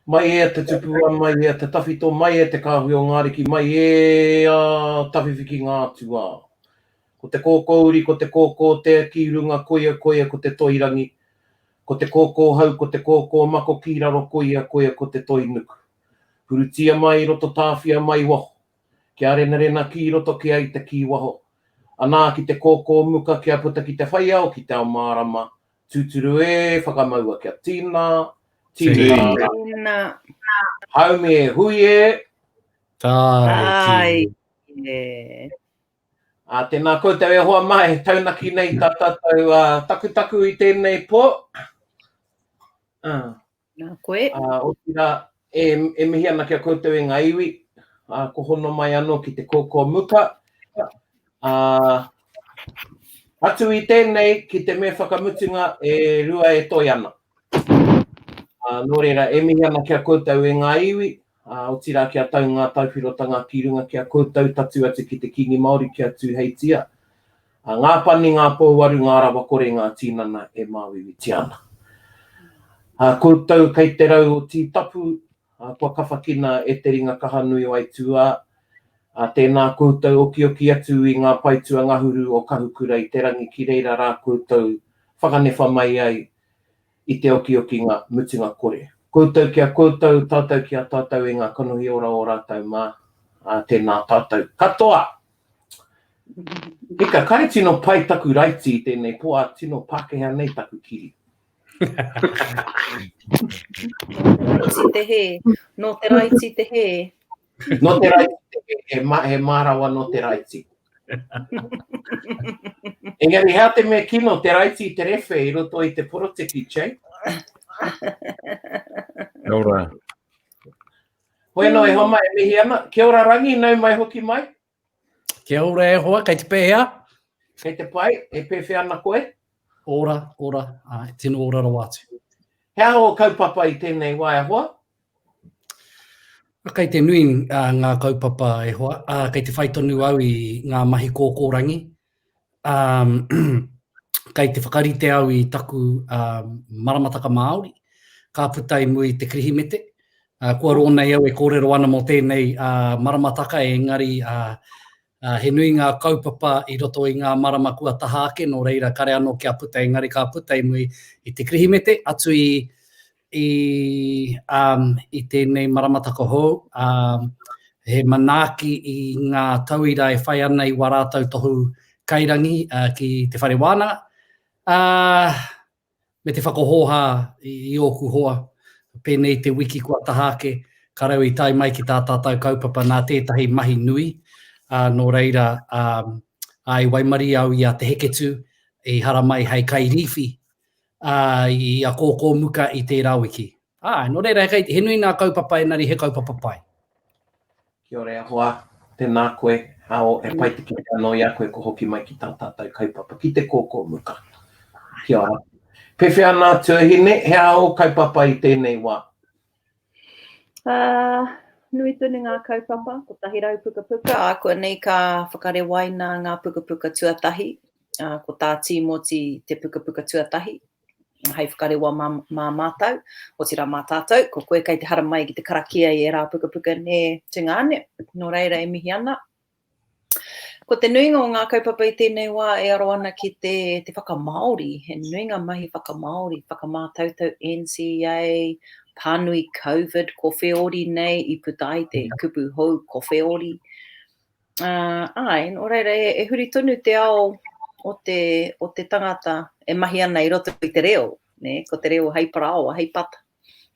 Mai e te tupua, mai e te tawhito, mai e te kāhui o ngā ariki, mai e a Tawhiwhiki ngā atua. Ko te kōkōuri, ko te kōkōtea ki runga, koia, koia ko te toirangi. Ko te kōkōhau, ko te kōkōmako ki raro, koia, koia ko te toinuku. Purutia mai roto tāwhia mai waho. Kia renarena ki roto kia ita ki waho. Anā ki te kōkō muka kia puta ki te whaiao ki te ao mārama. Tūturu e, whakamaua kia tina, tina. Tina. Haumi e, hui e. Tāi e. Ā, tēnā koutou e hoa mā, e taunaki nei tā tātou uh, takutaku i tēnei pō. Uh, Nā koe. Ā, otirā, e, e mihi ana ki a koutou e ngā iwi, ā, ko hono mai anō ki te kōkō muka. Ā, atu i tēnei ki te me whakamutunga e rua e toi ana. Ā, nō reira, e mihi ana ki a koutou e ngā iwi, ā, otirā kia tau ngā tauwhirotanga ki runga ki a koutou tatū atu ki te Kīngi Māori kia tūheitia. Ā, ngā pani, ngā pouaru, ngā rawakore, ngā tīnana e māuiuitia ana. Ā, koutou kei te rau o Tītapu, ā, kua kawhakina e te ringa kaha nui o Aituā, ā, tēnā koutou okioki atu i ngā pae tuangahuru o Kahukura i te rangi ki reira rā koutou whakanewha mai ai i te okiokinga mutunga kore. Koutou ki a koutou, tātou ki a tātou e ngā kanohi ora o rātou mā, ā, tēnā tātou katoa! Hika, kare tino pai taku raiti i tēnei pō, ā, tino Pākehā nei taku kiri. Raiti te hē. Nō te raiti te hē. Nō te raiti te hē, he, ma, he mārawa nō te raiti. Engari, hea te mea kino, te raiti i te rewhe i roto i te poroteki, Che? Kia ora. Hoi anō, e hoa mai, e mihi ana. Kia ora Rangi, nau mai hoki mai. Kia ora e hoa, kei te pēhea? Kei te pai, e pēwhea ana koe? Ora, ora, ai, tino ora rawa atu. He aha ō kaupapa i tēnei wā e hoa? Kei te nui uh, ngā kaupapa e hoa. Uh, kei te whai tonu au i ngā mahi kōkōrangi. Um, kei te whakarite au i taku uh, maramataka Māori, ka puta i muri i te Kirihimete. Uh, kua rō nei au e kōrero ana mō tēnei uh, maramataka, engari uh, uh, he nui ngā kaupapa i roto i ngā marama kua taha ake, nō reira kare anō kia puta, engari ka puta i muri i te Kirihimete, atu i i, um, i tēnei maramataka hou, um, he manaaki i ngā tauira e whai ana i wā rātou tohu kairangi uh, ki te whare wānanga, uh, me te whakahōhā i, i ōku hoa, pēnei te wiki kua taha ake, ka rau i tae mai ki tā tātou kaupapa nā tētahi mahi nui, uh, nō reira, um, ā, i waimarie au i a Te Heketū i haramai hei kairīwhi ā, i a Kōkō Muka i tērā wiki. Āe, nō reira, he, he nui ngā kaupapa engari he kaupapa pai. Kia ora e hoa, tēnā koe, ao, he pai te kite anō i a koe ko hoki mai ki tā tātou kaupapa, ki te Kōkō Muka. Kia ora. Pēwhea ana tuahine, he aha ō kaupapa i tēnei wā? Uh, nui tonu ngā kaupapa, 100 pukapuka, ākuanei ka whakarewaina ngā pukapuka tuatahi, uh, ko tā Tīmoti te pukapuka tuatahi, hei whakarewa mā, mā mātou, otirā mā tātou, ko koe kei te haramai ki te karakia i ērā pukapuka nē tungāne, nō reira e mihi ana. Ko te nuinga o ngā kaupapa i tēnei wā e aro ana ki te, te whakamāori, he nui ngā mahi whakamāori, whakamātautau NCEA, pānui COVID, kowheori nei, i puta ai te kupu hou kowheori. Uh, āe, nō reira, e, e huri tonu te ao o te, o te tangata e mahi ana i roto i te reo, nē, ko te reo hei paraoa, hei pata.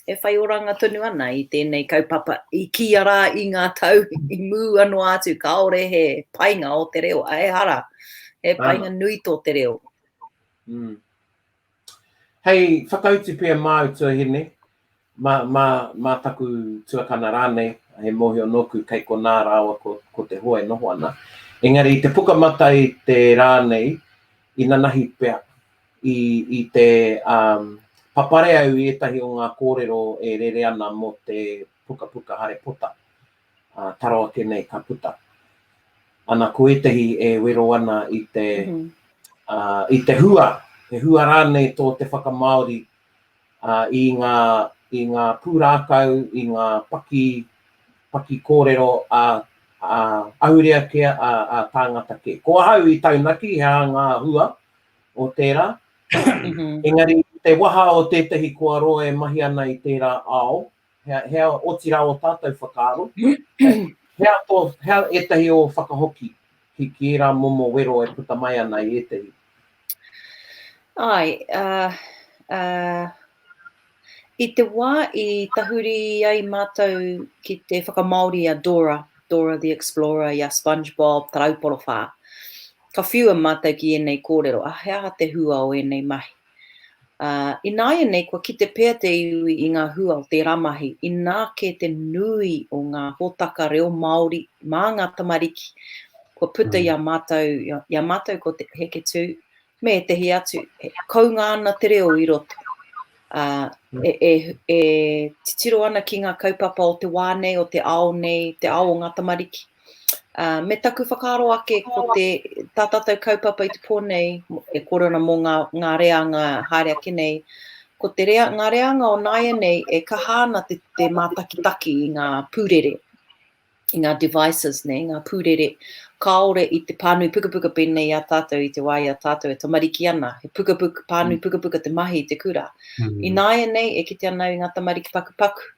E whai oranga tonu ana i tēnei kaupapa i kīia rā i ngā tau i mua noa atu kāore he painga o te reo, ehara, he painga nui tō te reo. Mm. Hei whakautu pea māu tuahine, mā, mā, mā taku tuakana rānei, he mōhio nōku kei konā rāua ko, ko te hoa e noho ana. Engari i te pukamata i te rā nei, i nanahi pea, i, i te um, papare au i ētahi o ngā kōrero e rere ana mō te pukapuka Hare Pota, uh, taro ake nei ka puta. Ana, ko ētahi e wero ana i te, mm -hmm. uh, i te hua, he hua rānei tō te whakamāori uh, i ngā i ngā pūrākau, i ngā paki, paki kōrero a, a ahurea kē, a, a tāngata kē. Ko ahau i taunaki he aha ngā hua o tērā, engari te waha o tētahi kua roa e mahi ana i tērā ao, hea, hea otirā ō tātou whakaaro, hea, tō, hea ētahi o whakahoki ki, ki ērā momo wero e puta mai ana i ētahi? Āe, uh, uh, i te wā i tahuri ai mātou ki te whakamāori i a Dora, Dora the Explorer, i a SpongeBob, Tarauporowhā, ka whiua mātou ki ēnei kōrero, ah, he aha te hua o ēnei mahi? Ā, ināianei kua kite pea te iwi i ngā hua o tērā mahi, inā kē te nui o ngā hōtaka reo Māori mā ngā tamariki kua puta i a mātou, i a mātou ko Te Heketū me ētehi atu, e kounga ana te reo i roto. Ā, e, e, e titiro ana ki ngā kaupapa o te wā nei, o te ao nei, te ao o ngā tamariki. Ā, me taku whakaaro ake ko te, tā tātou kaupapa i te pō nei, e kōrero ana mō ngā, ngā reanga haere ake nei, ko te rea, ngā reanga o nāianei e kaha ana te, te mātakitaki i ngā pūrere, i ngā devices nei, ngā pūrere, kāore i te pānui pukapuka pēnei i a tātou i te wā i a tātou e tamariki ana, he pukapuka, pānui pukapuka te mahi i te kura. Ināianei e kite ana au i ngā tamariki pakupaku,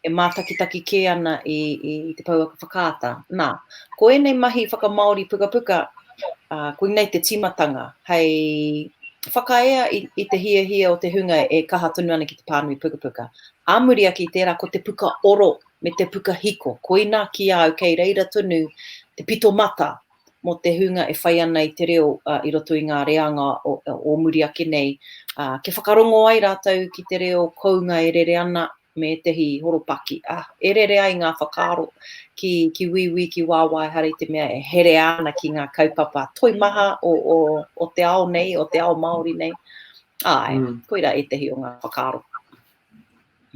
e mātakitaki kē ana i, i te pouaka whakaata. Nā, ko ēnei mahi whakamāori pukapuka, ā, koinei te tīmatanga hei whakaea i, i te hiahia o te hunga e kaha tonu ana ki te pānui pukapuka. Ā muri ake i tērā, ko te puka oro me te puka hiko. Koinā ki a au kei reira tonu te pito mata mō te hunga e whai ana i te reo i roto i ngā reanga o, o muri ake nei, ā, kia whakarongo ai rātou ki te reo kounga e rere ana, me ētehi horopaki, ā, e rere ai ngā whakaaro ki, ki wīwī, ki wāwā, ehara i te mea e herea ana ki ngā kaupapa toimaha o, o, o te ao nei, o te ao Māori nei. Āe, mm. koirā ētehi o ngā whakaaro.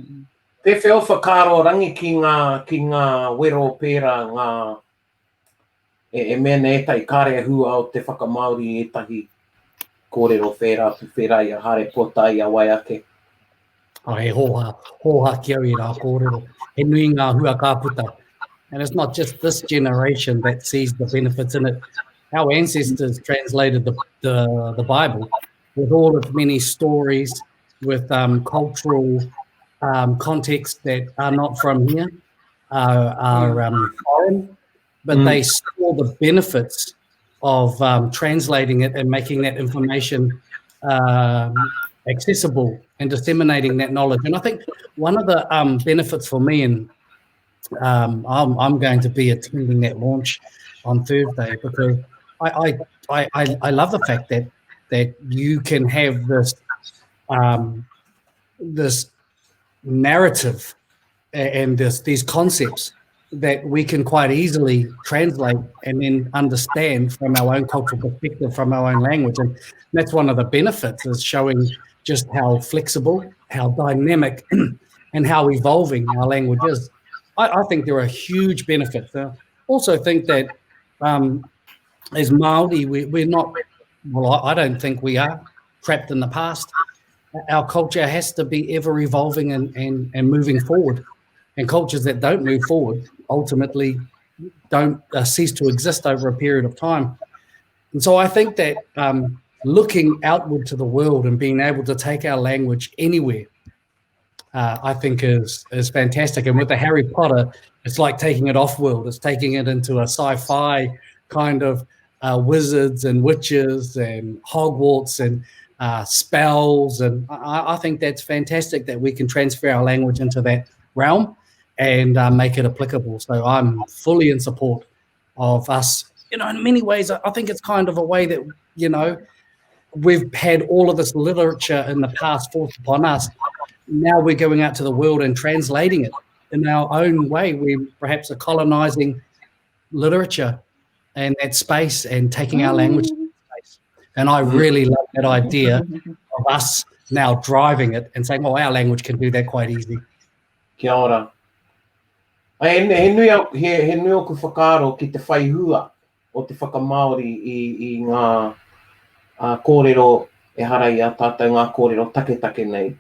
Mm. Pēwhea o whakaaro rangi ki ngā, ki ngā wero pērā, ngā, E, e mea nei ētahi kāre e hua o te whakamāori i ētahi kōrero whērā, whērā i a Hare Pota, i a wai ake. Oh, he hōhā, hōhā ki au i rā kōrero. He nui ngā hua ka puta. And it's not just this generation that sees the benefits in it. Our ancestors translated the, the, the Bible with all its many stories, with um, cultural um, contexts that are not from here, are, are um, foreign, but mm. they saw the benefits of um, translating it and making that information um, accessible and disseminating that knowledge. And I think one of the um, benefits for me, and um, I'm, I'm going to be attending that launch on Thursday because I, I, I, I love the fact that that you can have this um, this narrative and this, these concepts that we can quite easily translate and then understand from our own cultural perspective, from our own language. And that's one of the benefits is showing just how flexible, how dynamic, and how evolving our language is. I, I think there are huge benefits. I also think that um, as Māori, we, we're not, well, I, I don't think we are trapped in the past. Our culture has to be ever evolving and, and, and moving forward. And cultures that don't move forward ultimately don't uh, cease to exist over a period of time. And so I think that um, looking outward to the world and being able to take our language anywhere, uh, I think is is fantastic. And with the Harry Potter, it's like taking it off world. It's taking it into a sci-fi kind of uh, wizards and witches and Hogwarts and uh, spells. And I, I, think that's fantastic that we can transfer our language into that realm and uh, make it applicable. So I'm fully in support of us. You know, in many ways, I think it's kind of a way that, you know, we've had all of this literature in the past forced upon us. Now we're going out to the world and translating it in our own way. We perhaps are colonizing literature and that space and taking our language to space. And I really love that idea of us now driving it and saying, well, our language can do that quite easy. Kia ora. He, he, nui, he, he nui oku whakaaro ki te whai hua o te whakamāori i, i ngā uh, kōrero ehara i a tātou ngā kōrero taketake nei.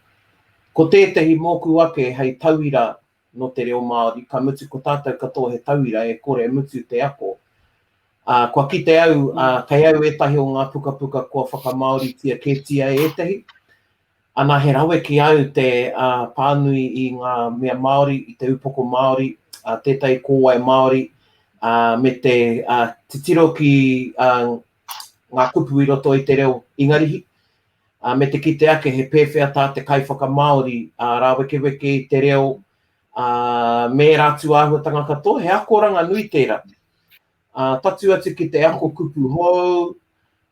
Ko tētehi mōku ake hei tauira nō te reo Māori, ka mutu ko tātou katoa he tauira e kore e mutu te ako. Ā, kua kite au, ā, kei au ētahi o ngā pukapuka kua whakamāoritia kētia e ētahi. Ana, he rawe ki au te ā, pānui i ngā mea Māori, i te upoko Māori, ā, tētahi kōwae Māori, ā, me te ā, titiro ki ā, ngā kupu i roto i te reo Ingarihi, ā, me te kite ake he pēwhea tā te kaiwhakamāori ā, rāwekeweke i te reo, ā, me ērā atu āhuatanga katoa, he akoranga nui tērā. Ā, tatū atu ki te ako kupu hou,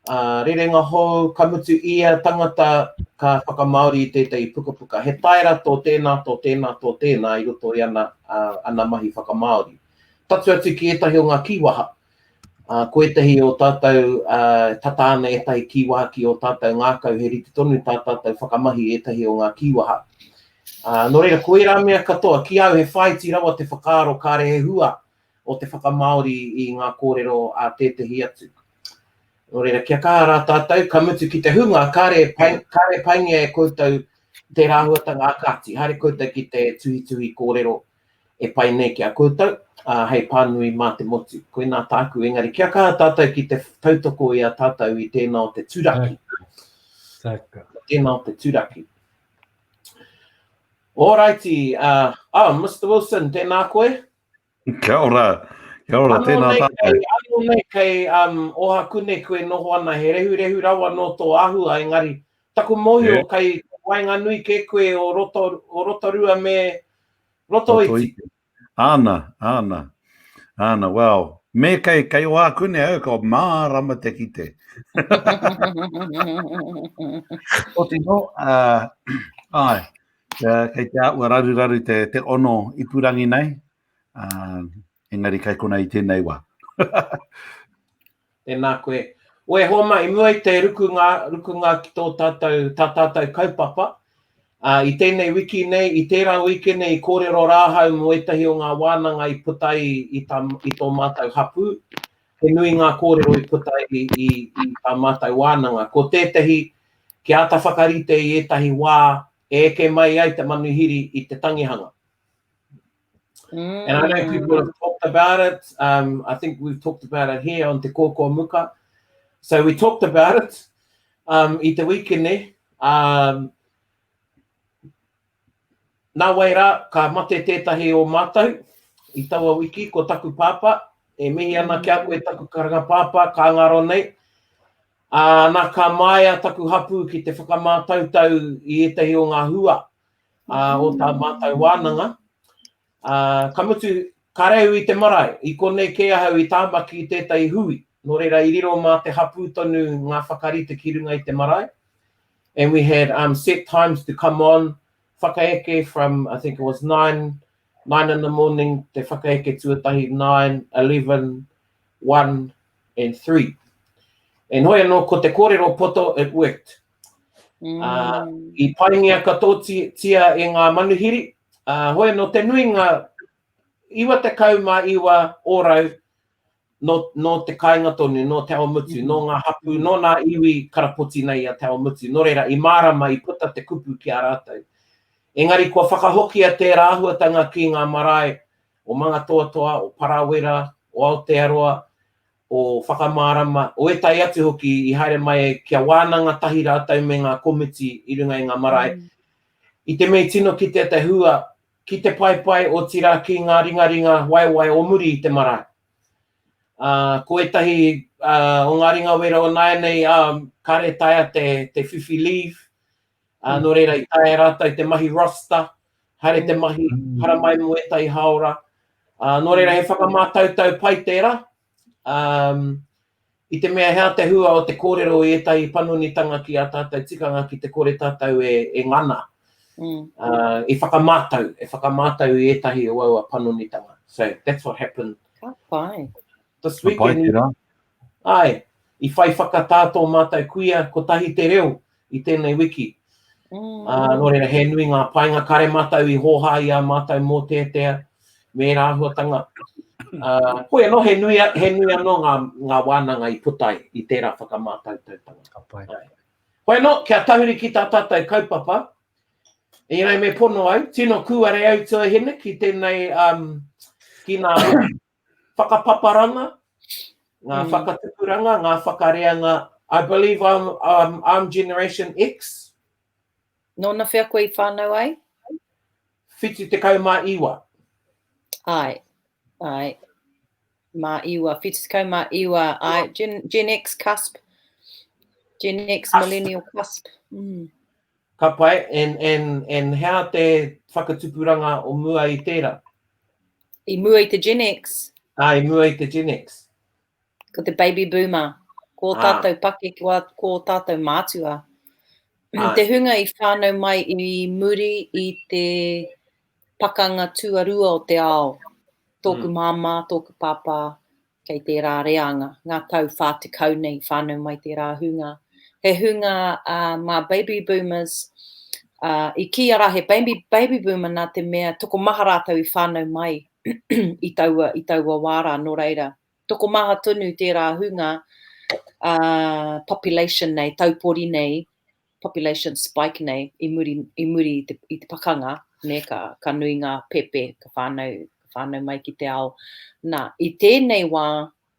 ā, rerenga hou, ka mutu ia tangata ka whakamāori i tētahi pukapuka. He taera tō tēnā, tō tēnā, tō tēnā i roto i ana, ā, ana mahi whakamāori. Tatū atu ki ētahi o ngā kīwaha, Ā, ko ētahi o tātou, ā, tata ana ētahi kīwaha ki ō tātou ngākau, he rite tonu tā tātou whakamahi i ētahi o ngā kīwaha. Ā, nō reira, ko ērā mea katoa, ki au he whāiti rawa te whakaaro kāre he hua o te whakamāori i ngā kōrero a tētahi atu. Nō reira, kia kaha rā tātou, ka mutu ki te hunga, kāre pai, kāre paingia e koutou tērā āhuatanga a kāti, haere koutou ki te tuhituhi kōrero e pai nei ki a koutou, ā, hei pānui mā te motu. Koinā tāku, engari kia kaha tātou ki te tautoko i a tātou i tēnā o te turaki. Taka. Tēnā o te turaki. Ōraiti, uh, oh, Mr. Wilson, tēnā koe? Kia ora, kia ora, Anō tēnā nei tātou. kei, anō nei kei um, Ohakune koe noho ana, he rehurehu rawa nō tō āhua, engari taku mōhio Yeah. kei waenganui kē koe o, Roto, o Rotorua me Rotoiti. Rotoiti. Āna, āna, āna, well, me kei, kei Ohakune au, ka mārama te kite. Oti no, uh, ai, uh, kei te āhua raruraru te, te ono ipurangi nei, uh, engari kei konei i tēnei wā. Tēnā koe. O e hoa mā, i mua i te rukunga, rukunga ki tō tātou, tā tātou kaupapa, ā, i tēnei wiki nei, i tērā wīkene i kōrero rā ahau mō ētahi o ngā wānanga i puta i, i, tā, i tō mātou hapū. He nui ngā kōrero i puta i, i, i tā mātou wānanga. Ko tētahi, kia āta whakarite i ētahi wā e eke mai ai te manuhiri i te tangihanga. Mm. And I know people have talked about it. Um, I think we've talked about it here on Te Kōkō Muka. So we talked about it um, i te wikene. Um, nā wai rā, ka mate tētahi o mātou i taua wiki, ko taku pāpā, e mihi ana ki a koe taku karanga pāpā, ka ngaro nei. Ā, nā, ka māia taku hapū ki te whakamātautau i ētahi o ngā hua ā, o tā mātou wānanga. Ā, ka mutu, ka reu i te marae, i konei kē ahau i Tāmaki i tētahi hui, nō reira i riro mā te hapū tonu ngā whakarite ki runga i te marae. And we had um, set times to come on, whakaeke from, I think it was 9, 9 in the morning, te whakaeke tuatahi, 9, 11, 1 and 3. And hoi anō, ko te kōrero poto, it worked. Mm. Uh, I paingia katoatia e ngā manuhiri, uh, hoi anō te nuinga 99 ōrau nō, nō te kāinga tonu, nō Te Awamutu, mm. nō ngā hapū, nō ngā iwi karapoti nei a Te Awamutu. Nō reira, i mārama, i puta te kupu ki a rātou. Engari kua whakahokia tērā āhuatanga ki ngā marae o Mangatoatoa, o Parawera, o Aotearoa, o Whakamārama, o ētahi atu hoki i haere mai kia wānanga tahi rātou me ngā komiti i runga i ngā marae. Mm. I te mea i tino kitea te hua ki te paepae, otirā ki ngā ringaringa waewae o muri i te marae. Uh, ko ētahi uh, o ngā ringawera o nāianei, uh, kāre taea te, te whiwhi leave, uh, nō reira i taea rātou te mahi roster, haere te mahi, mm. haramai mō ētahi haora. Uh, nō reira, he whakamātautau pai tērā. Um, I te mea hea te hua o te kōrero i ētahi panonitanga ki ā tātou tikanga ki te kore tātou e, e ngana. Mm. Uh, i whakamātau, e whakamātau i ētahi o aua panonitanga. So that's what happened. Ka pai. This weekend, ka pai Ai, i whai whakatā tō mātou kuia kotahi te reo i tēnei wiki. Mm. Ā, nō reira, he nui ngā painga kare mātou i hōhā i ā mātou mōteatea me ērā āhuatanga. Ā, hoi anō, he nui, he nui anō ngā, ngā wānanga i puta ai i tērā whakamātautautanga. Ka pai. Ai. Hoi anō, kia tahuri ki tā tātou kaupapa. Engari me pono au, tino kūare au tuahine ki tēnei, um, ki ngā whakapaparanga, ngā mm. whakatupuranga, ngā whakareanga. I believe I'm, um, I'm Generation X. Nōna whea koe i whānau ai? 79. Ai, ai. Mā iwa, 79, ai. Gen, Gen X cusp. Gen X, cusp. millennial cusp. Mm. Ka pai, and, and, and hea te whakatupuranga o mua i tērā? I mua i te Gen X? Ah, i mua i te Gen X. Ko te baby boomer. Ko ah. tātou pake, ko, ko tātou mātua. Ah. Te hunga i whānau mai i muri i te pakanga tuarua o te ao. Tōku mm. māmā, tōku pāpā, kei tērā reanga, ngā tau 40 nei i whānau mai tērā hunga. He hunga uh, mā baby boomers, uh, i kīia rā he baby, baby boomer nā te mea tokomaha rātou i whānau mai i taua, i taua wā rā, nō reira. Tokomaha tonu tērā hunga uh, population nei, taupori nei, population spike nei i muri, i muri i te, i te pakanga, nē, ka, ka nui ngā pepe, ka whānau, ka whānau mai ki te ao. Nā, i tēnei wā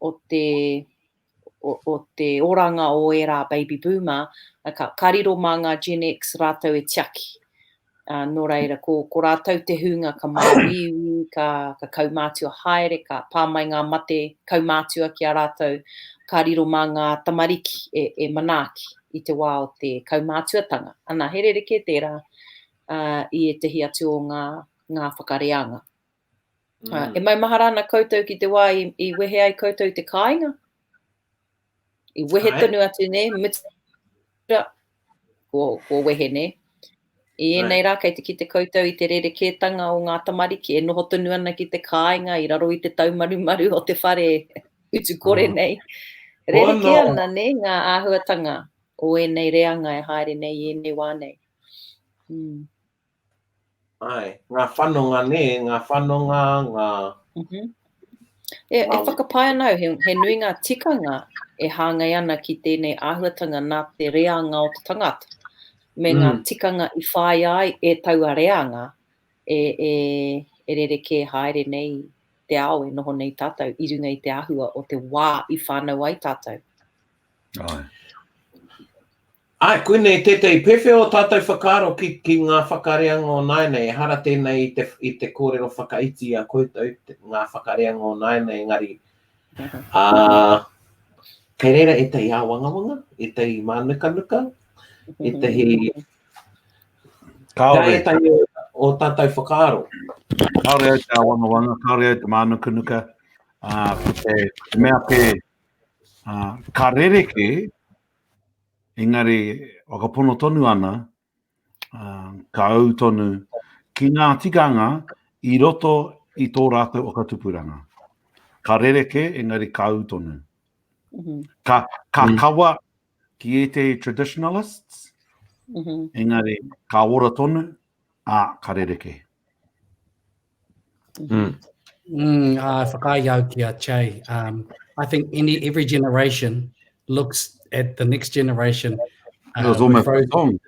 o te, o, o te oranga o ērā baby boomer, ka, ka riro mā ngā Gen X rātou e tiaki. Ā, nō reira, ko, ko rātou te hunga ka māuiui, ka, ka kaumātua haere, ka pā mai ngā mate kaumātua ki a rātou, ka riro mā ngā tamariki e, e manaaki i te wā o te kaumātuatanga. Ana, he rerekē tērā ā, i ētahi atu o ngā, ngā whakareanga. Mm. E maumahara ana koutou ki te wā i, i wehe ai koutou i te kāinga? I wehe tonu atu, nē, mutu ko, ko wehe, nē. I ēnei rā kei te kite koutou i te rerekētanga o ngā tamariki e noho tonu ana ki te kāinga i raro i te taumarumaru o te whare utu kore mm. nei. Rerekē ana, nē, ngā āhuatanga o ēnei reanga e haere nei i ēnei wā nei. Mm. Āe, ngā whanonga nē, ngā whanonga, ngā... Mm -hmm. E, e whakapae ana au, he, he nui ngā tikanga e hāngai ana ki tēnei āhuatanga nā te reanga o te tangata, me ngā mm. tikanga i whāia ai e taua reanga e, e, e rerekē haere nei te ao e noho nei tātou i runga i te āhua o te wā i whānau ai tātou. Āe. Āe, koinei tētahi pēwhea o tātou whakaaro ki, ki ngā whakareanga o nāianei, ehara tēnei i te, i te kōrero whakaiti i a koutou, te, ngā whakareanga o nāianei, engari, ā, kei reira ētahi āwangawanga, ētahi mānukanuka, ētahi... Kāore. Kia ētahi o, o tātou whakaaro. Kāore au te āwangawanga, kāore au te mānukanuka, ā, ko te, te mea kē, ā, ka rerekē, Engari, whakapono tonu ana, ka ū tonu ki ngā tikanga i roto i tō rātou whakatupuranga. Ka rerekē, engari ka ū tonu. Mm-hmm. Ka, ka mm. kawa ki ētehi traditionalists, mm -hmm. engari ka ora tonu, ā, ka rerekē. Mm. Mm, uh, whakaae au ki a Che. Um, I think any every generation looks at the next generation uh, with, rose,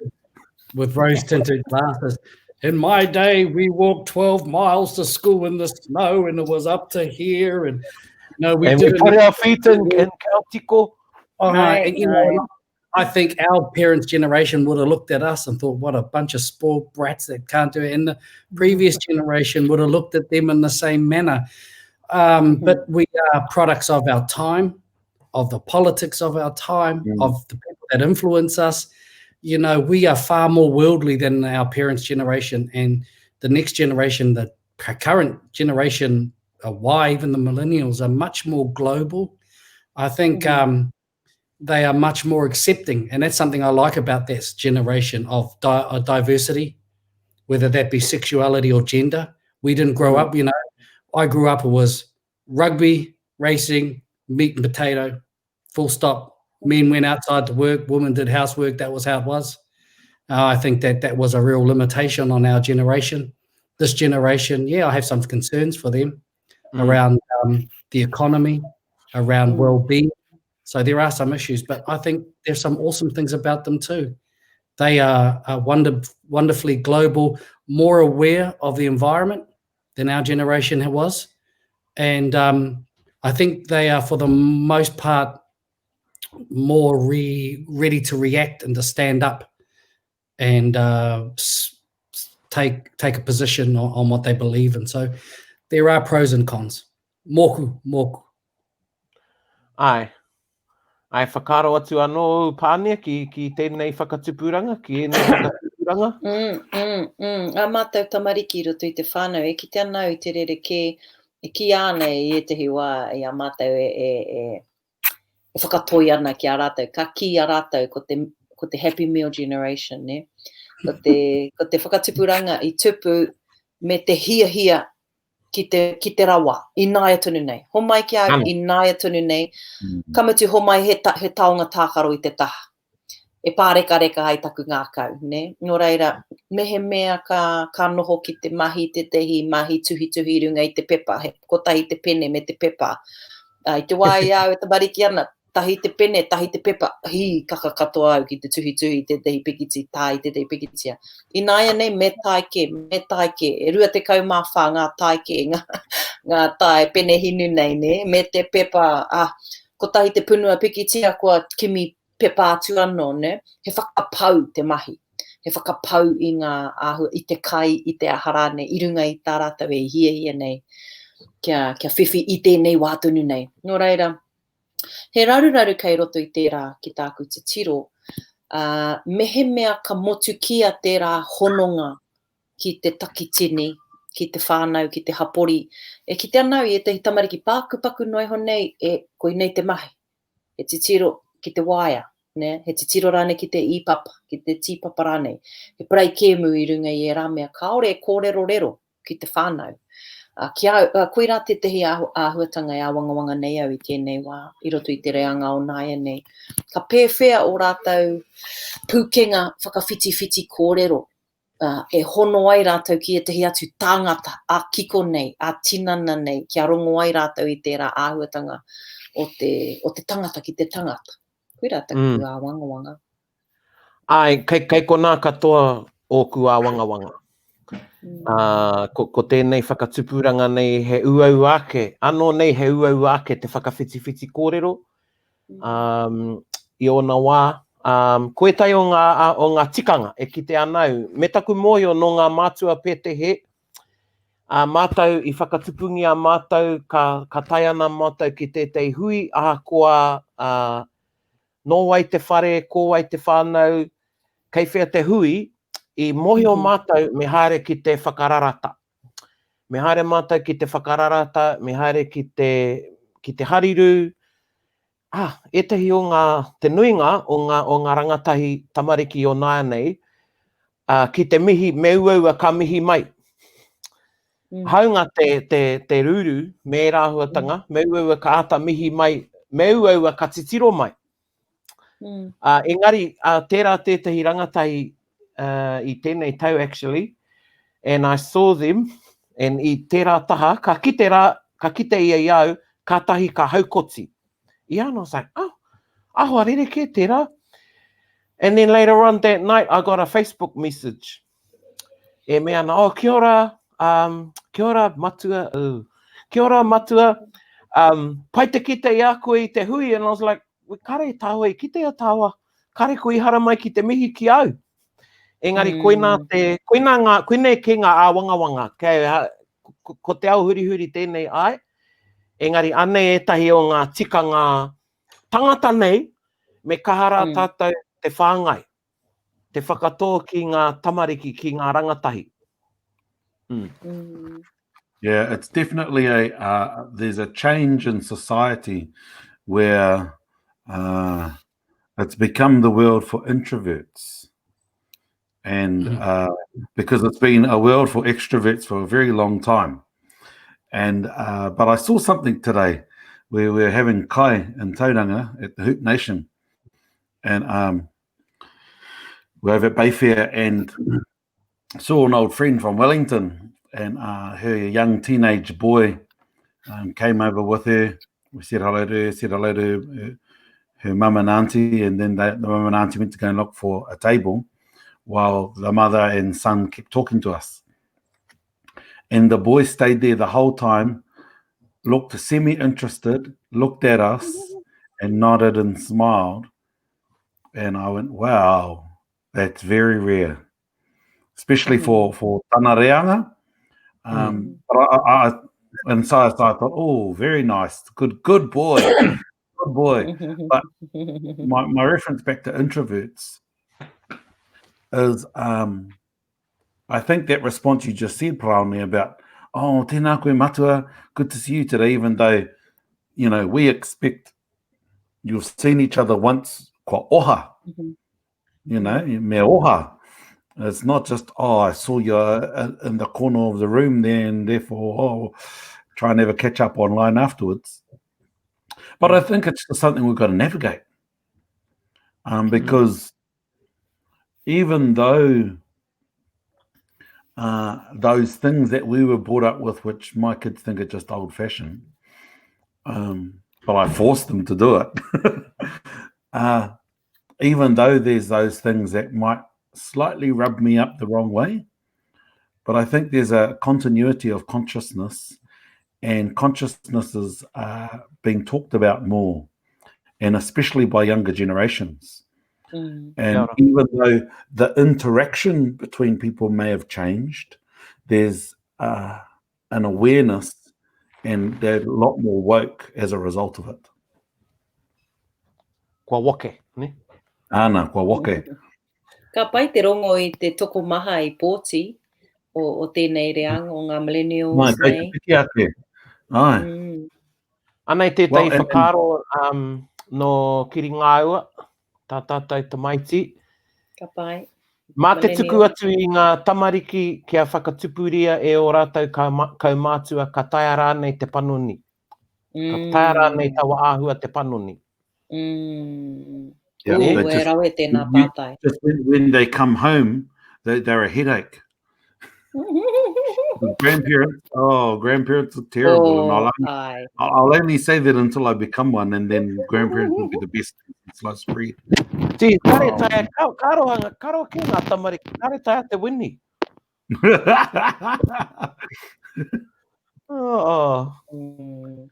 with rose-tinted glasses. In my day, we walked 12 miles to school in the snow and it was up to here. And you know, we, and we put our feet in, in Kautiko. Uh, right, and, you know, I think our parents' generation would have looked at us and thought, what a bunch of spoiled brats that can't do it. And the previous generation would have looked at them in the same manner. Um, mm-hmm. But we are products of our time, of the politics of our time, mm. of the people that influence us. You know, we are far more worldly than our parents' generation. And the next generation, the current generation, uh, Y, even the millennials, are much more global. I think mm-hmm. um, they are much more accepting. And that's something I like about this generation of di- uh, diversity, whether that be sexuality or gender. We didn't grow up, you know, I grew up, it was rugby, racing, meat and potato, full stop. Men went outside to work, women did housework. That was how it was. Uh, I think that that was a real limitation on our generation. This generation, yeah, I have some concerns for them mm. around um, the economy, around mm. well-being. So there are some issues, but I think there's some awesome things about them too. They are, are wonder, wonderfully global, more aware of the environment than our generation was. And um, I think they are, for the most part, more re, ready to react and to stand up and uh, take take a position on, on what they believe. And so there are pros and cons. Mōku, mōku. Āe. Āe, whakaaro atu anō ōu pānia ki, ki tēnei whakatupuranga, ki ēnei whakatupuranga? Mm, mm, mm. Ā mātou tamariki i roto i te whānau, e kite ana au i te rerekē, e kīia ana i ētehi wā i a mātou e, e, e, e whakatoi ana ki a rātou, ka kīia rātou ko te, ko te happy meal generation, ne? Ko te, ko te whakatupuranga i tupu me te hiahia ki te, ki te rawa, ināia tonu nei. Homai ki a au, ināia tonu nei. Mm. Ka mutu, homai he, ta, he taonga tākaro i te taha. E pārekareka ai taku ngākau, ne? Nō reira, mehemea ka, ka noho ki te mahi tētehi mahi tuhituhi i runga i te pepa, he kotahi te pene me te pepa. Uh, I te wā i a au e tamariki ana, tahi te pene, tahi te pepa, hī, kaka katoa au ki te tuhituhi i tētehi pikiti, tā i tētehi pikitia. Ināianei, me tae kē, me tae kē, e 24 ngā tae kē, ngā, ngā tae pene hinu nei, nē, me te pepa, ah, kotahi te punua pikitia, kua kimi pepa atu anō, nē, he whakapau te mahi, he whakapau i ngā āhua, i te kai, i te aha rānei, i runga i tā rātou e hiahia nei, kia, kia whiwhi i tēnei wā tonu nei. Nō reira, He raruraru kei roto i tērā ki tāku titiro, ā, mehemea ka motukia tērā hononga ki te takitini, ki te whānau, ki te hapori, e kite ana au i ētahi tamariki pākupaku noa iho nei, e, koinei te mahi, he titiro ki te waea, nē, he titiro rānei ki te īpapa, ki te tīpapa rānei, he parei kēmu i runga i ērā mea, kāore e kōrerorero ki te whānau. Ki a au, koirā tētehi āhuatanga e āwangawanga nei au i tēnei wā, i roto i te reanga o nāianei. Ka pēwhea ō rātou pūkenga whakawhitiwhiti kōrero e hono ai rātou ki ētehi atu tāngata ā-kiko nei, ā-tinana nei, kia rongo ai rātou i tērā āhuatanga o te, o te tangata ki te tangata. Koirā taku mm. āwangawanga. Āe, kei, kei konā katoa ōku āwangawanga. Mm. Uh, ko, ko tēnei whakatupuranga nei he uaua ake, anō nei he uaua ake te whakawhitiwhiti kōrero mm. um, i ōna wā. Um, ko ētahi o ngā, o ngā tikanga e kite ana au, me taku mōhio nō ngā mātua pētehe, a mātou i whakatupungia mātou, ka, ka tae ana mātou ki tētehi hui, ahakoa uh, nō wai te whare, ko wai te whānau, kei whea te hui, i mōhio mhm. mātou me haere ki te whakararata. Me haere mātou ki te whakararata, me haere ki te, ki te harirū, ah, ētahi o ngā, te nuinga o ngā, o ngā rangatahi tamariki o nāianei, uh, ki te mihi, me uaua ka mihi mai. Mm. Hāunga te, te, te rūrū me ērā āhuatanga, mm. me uaua ka āta mihi mai, me uaua ka titiro mai. Mm. Uh, engari, uh, tērā tētahi rangatahi uh, i tēnei tau actually, and I saw them, and i tērā taha, ka kite, rā, ka kite ia i au, kātahi ka haukoti. Yeah, and I was like, oh, ahoa rerekē tērā. And then later on that night, I got a Facebook message. E mea ana, oh, kia ora, um, kia ora, matua, uh, kia ora, matua, um, pai te kite i a koe i te hui, and I was like, we kare tāua i kite a tāua, kare koe i haramai ki te mihi ki au. Engari, mm. koinā te, koinā ngā, koinei ke ngā āwangawanga, kei, ha, ko, ko te ao hurihuri tēnei ai, engari anei ētahi o ngā tikanga tangata nei, me kaha rā mm. tātou te whāngai, te whakatō ki ngā tamariki, ki ngā rangatahi. Mm. Mm. Yeah, it's definitely a, uh, there's a change in society where uh, it's become the world for introverts. And mm. uh, because it's been a world for extroverts for a very long time. And uh, but I saw something today where we we're having kai in Tauranga at the Hoop Nation, and um, we're over at Bayfair and saw an old friend from Wellington, and uh, her young teenage boy um, came over with her. We said hello to her, said hello to her, her mum and auntie, and then they, the mum and auntie went to go and look for a table. while the mother and son kept talking to us. And the boy stayed there the whole time, looked semi-interested, looked at us, and nodded and smiled. And I went, wow, that's very rare, especially mm. for, for tana reanga. Um, mm. But I, I, I, and so I, so I thought, oh, very nice, good, good boy, good boy. But my, my reference back to introverts is um, I think that response you just said, Paraone, about, oh, tēnā koe matua, good to see you today, even though, you know, we expect you've seen each other once, kua oha. Mm -hmm. You know, me oha. It's not just, oh, I saw you uh, in the corner of the room there and therefore, oh, try and never catch up online afterwards. But I think it's just something we've got to navigate. Um, mm. because even though uh, those things that we were brought up with, which my kids think are just old fashioned, um, but I forced them to do it. uh, even though there's those things that might slightly rub me up the wrong way, but I think there's a continuity of consciousness, and consciousness is uh, being talked about more, and especially by younger generations. Mm. And even though the interaction between people may have changed, there's uh, an awareness and they're a lot more woke as a result of it. Kua woke, ne? Ana, kua woke. Ka pai te rongo i te tokomaha i pōti o, o tēnei reanga, o ngā millennials Mai, kei te piki ake. Ai. Mm. Anei tētahi well, whakaaro um, no Kiringāua, tā tātou tamaiti. Ka pai. Mā te tuku atu i ngā tamariki kia whakatupuria e ō rātou kaumātua ka taea rānei te panoni. Ka taea rānei mm. taua āhua te panoni. Mm. Yeah, Ooh, e rawe tēnā pātai. Just when, when they come home, they, they're a headache. grandparents, oh, grandparents are terrible. Oh, and I'll only, I'll only say that until I become one, and then grandparents will be the best slice bread. Gee, kare oh. taea, ka, ka roa, ka roa ki ngā tamariki, kare taea te wini. oh. Mm.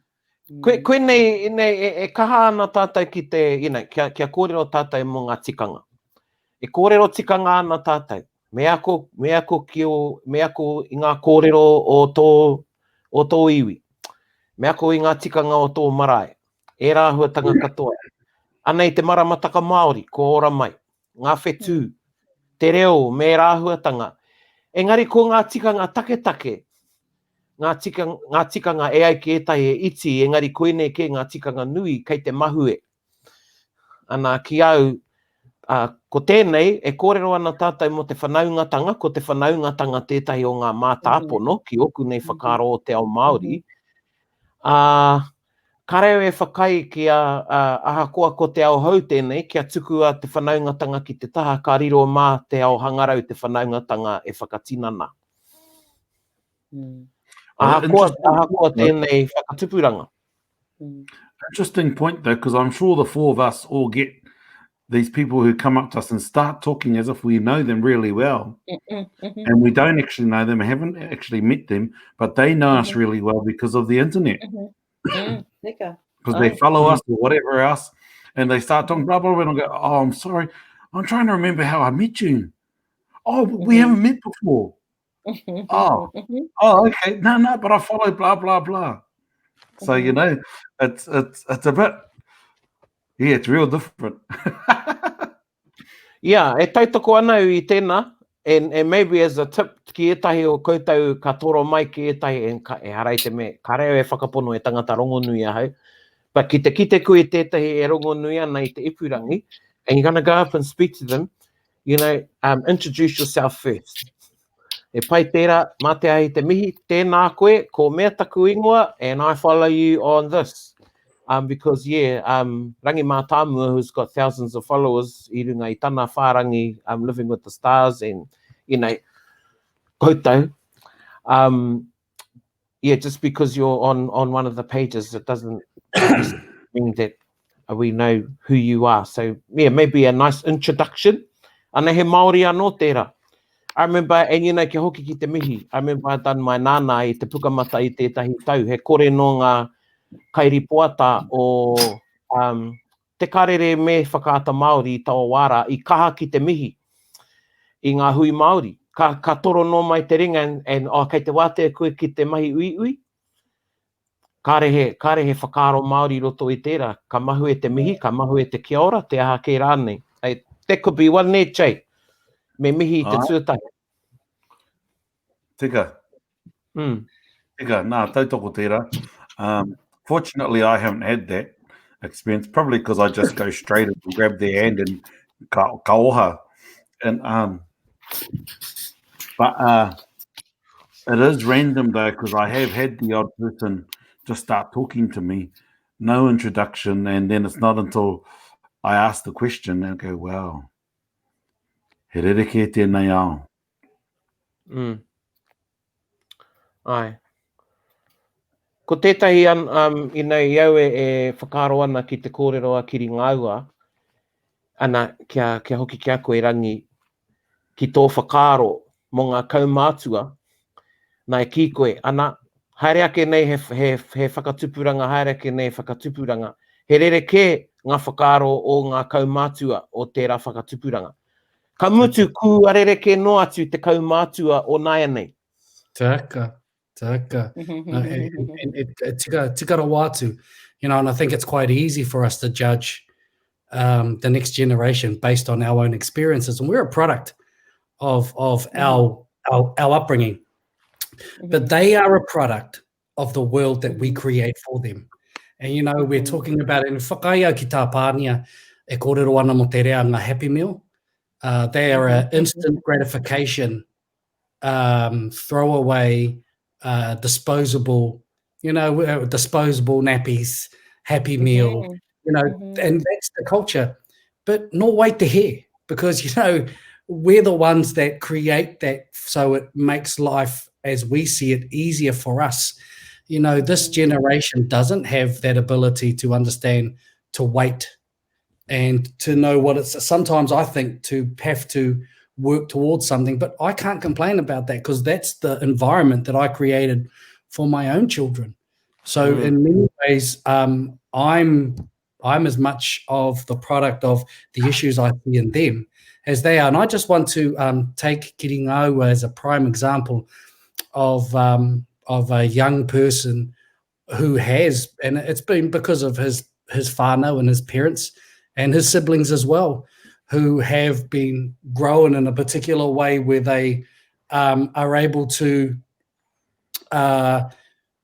Koe, koe nei, nei e, e kaha ana tātou ki te, you know, kia, kia kōrero tātou mō ngā tikanga. E kōrero tikanga ana tātou. Me ako, me ako, ki o, me ako i ngā kōrero o tō, o tō iwi. Me ako i ngā tikanga o tō marae. Ērā āhuatanga katoa. Anei te maramataka Māori, kua ora mai. Ngā whetū, te reo me ērā āhuatanga. Engari ko ngā tikanga taketake, ngā tikanga, ngā tikanga e ai ki ētahi he iti, engari koinei kē ngā tikanga nui kei te mahue. Ana, ki au, ā, ko tēnei, e kōrero ana tātou mō te whanaungatanga, ko te whanaungatanga tētahi o ngā mātāpono ki ōku nei whakaaro o te ao Māori, ā, kāre au e whakaae ki a, ā, ahakoa ko te ao hou tēnei, kia tukua te whanaungatanga ki te taha, ka riro mā te ao hangarau te whanaungatanga e whakatinana. Mm. Ahakoa, ahakoa tēnei whakatupuranga. Mm. Interesting point though, because I'm sure the four of us all get these people who come up to us and start talking as if we know them really well. Mm -hmm. And we don't actually know them, haven't actually met them, but they know mm -hmm. us mm-hmm. really well because of the internet. Because mm -hmm. they follow us or whatever else, and they start talking blah, blah, blah, and I go, oh, I'm sorry. I'm trying to remember how I met you. Oh, we mm -hmm. haven't met before. Oh, oh, okay. No, no, but I follow blah blah blah. So you know, it's it's it's a bit yeah, it's real different. yeah, e tautoko ana au i tēnā, and, and maybe as a tip ki ētahi o koutou ka toro mai ki ētahi, and ka, ehara i te mea, kāre au e whakapono e tangata rongonui ahau, but ki te kite koe i tētahi e rongonui ana i te ipurangi, and you're gonna go up and speak to them, you know, um, introduce yourself first. E pai tērā, mā te ahi te mihi, tēnā koe, ko mea taku ingoa, and I follow you on this. Um, because, yeah, um, Rangi Mātāmua, who's got thousands of followers i runga i tana whārangi, um, Living with the Stars, and, you know, koutou. Um, yeah, just because you're on, on one of the pages, it doesn't mean that we know who you are. So, yeah, maybe a nice introduction. Ana he Māori anō tērā. I remember, and you know, kia hoki ki te mihi, I remember I done my nānā i te Pukamata i tētahi tau, he kore nō ngā kairipoata o um, Te Karere me Whakaata Māori i taua wā rā, i kaha ki te mihi i ngā hui Māori. Ka, ka toro nō mai te ringa and, and oh, kei te wātea koe ki te mahi uiui? Kāre he, kāre he whakaaro Māori i roto i tērā. Ka mahue te mihi, ka mahue te kia ora, te aha kē rānei. Hey, that could be one nē, Jay. Me mihi i te tuatahi. Tika. Mm. Tika, nā, tautoko tērā. Um, fortunately, I haven't had that experience, probably because I just go straight and grab their hand and ka, ka oha. And, um, but uh, it is random though, because I have had the odd person just start talking to me, no introduction, and then it's not until I ask the question and go, wow, he rerekē tēnei ao. Mm. Ai. Ko tētahi an, um, you know, i au e, e whakaaro ana ki te kōrero a Kiri Ngāua, ana, kia, kia hoki ki a koe Rangi, ki tō whakaaro mō ngā kaumātua, nā e kī koe, ana, haere ake nei he, he, he whakatupuranga, haere ake nei he whakatupuranga, he rerekē ngā whakaaro o ngā kaumātua o tērā whakatupuranga. Ka mutu kua rerekē noa atu te kaumātua o nāianei. Tika, tika. No, and, and, and, and tika, tika rawa atu. You know, and I think it's quite easy for us to judge um, the next generation based on our own experiences. And we're a product of, of mm. our, our, our upbringing. But mm-hmm. they are a product of the world that we create for them. And you know, we're talking about in whakaia ki tā Pānia e kōrero ana mō te reanga Happy Meal. Uh, they are an instant gratification, um, throwaway, uh, disposable, you know, uh, disposable nappies, Happy Meal, mm-hmm. you know, mm-hmm. and that's the culture. But no wait to hear because, you know, we're the ones that create that so it makes life as we see it easier for us. You know, this mm. generation doesn't have that ability to understand to wait and to know what it's sometimes I think to have to work towards something, but I can't complain about that because that's the environment that I created for my own children. So mm. in many ways, um, I'm I'm as much of the product of the issues I see in them as they are. And I just want to um, take Kiringaua as a prime example of um, of a young person who has, and it's been because of his his whānau and his parents and his siblings as well, who have been grown in a particular way where they um, are able to uh,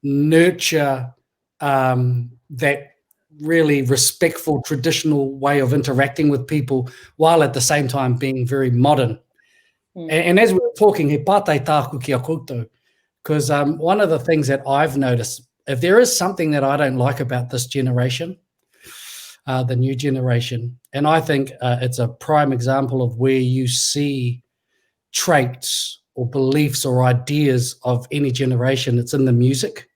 nurture um, that really respectful traditional way of interacting with people while at the same time being very modern. Mm. And, and as we were talking, he pātai tāku ki a koutou, because um, one of the things that I've noticed, if there is something that I don't like about this generation, uh, the new generation, and I think uh, it's a prime example of where you see traits or beliefs or ideas of any generation, it's in the music.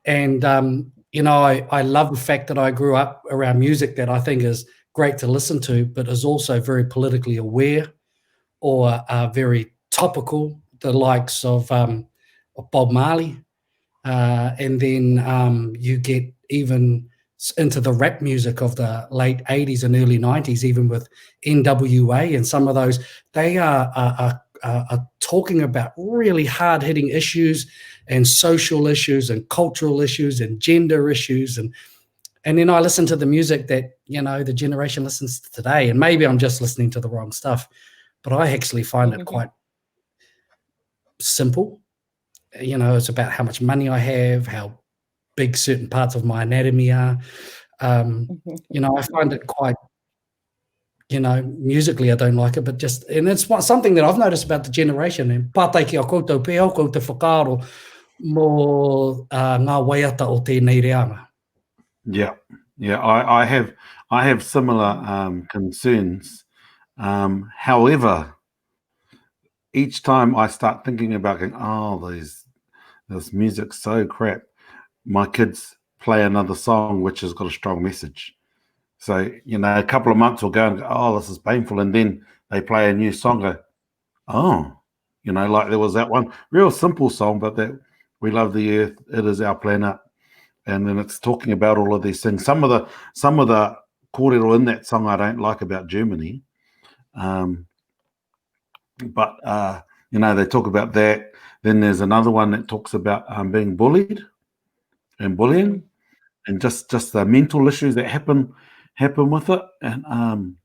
And, um, you know, I, I love the fact that I grew up around music that I think is great to listen to, but is also very politically aware or uh, very topical, the likes of, um, of Bob Marley. Uh, and then um, you get even into the rap music of the late 80s and early 90s, even with NWA and some of those, they are, are, are, are talking about really hard hitting issues and social issues and cultural issues and gender issues. And, and then I listen to the music that, you know, the generation listens to today. And maybe I'm just listening to the wrong stuff, but I actually find it mm-hmm. quite simple. You know, it's about how much money I have, how big certain parts of my anatomy are. Um, mm-hmm. you know, I find it quite, you know, musically I don't like it, but just, and it's what, something that I've noticed about the generation, and pātai ki a koutou, pēhea koutou whakaaro mō uh, ngā waiata o tēnei reanga? Yeah, yeah, I, I have I have similar um, concerns. Um, however, each time I start thinking about going, oh, these this music's so crap, my kids play another song which has got a strong message. So, you know, a couple of months will go and go, oh, this is painful. And then they play a new song, go, oh, you know, like there was that one real simple song, but that we love the earth, it is our planet, and then it's talking about all of these things. Some of the some of the kōrero in that song I don't like about Germany, um, but uh, you know they talk about that. Then there's another one that talks about um, being bullied and bullying, and just just the mental issues that happen happen with it. And um,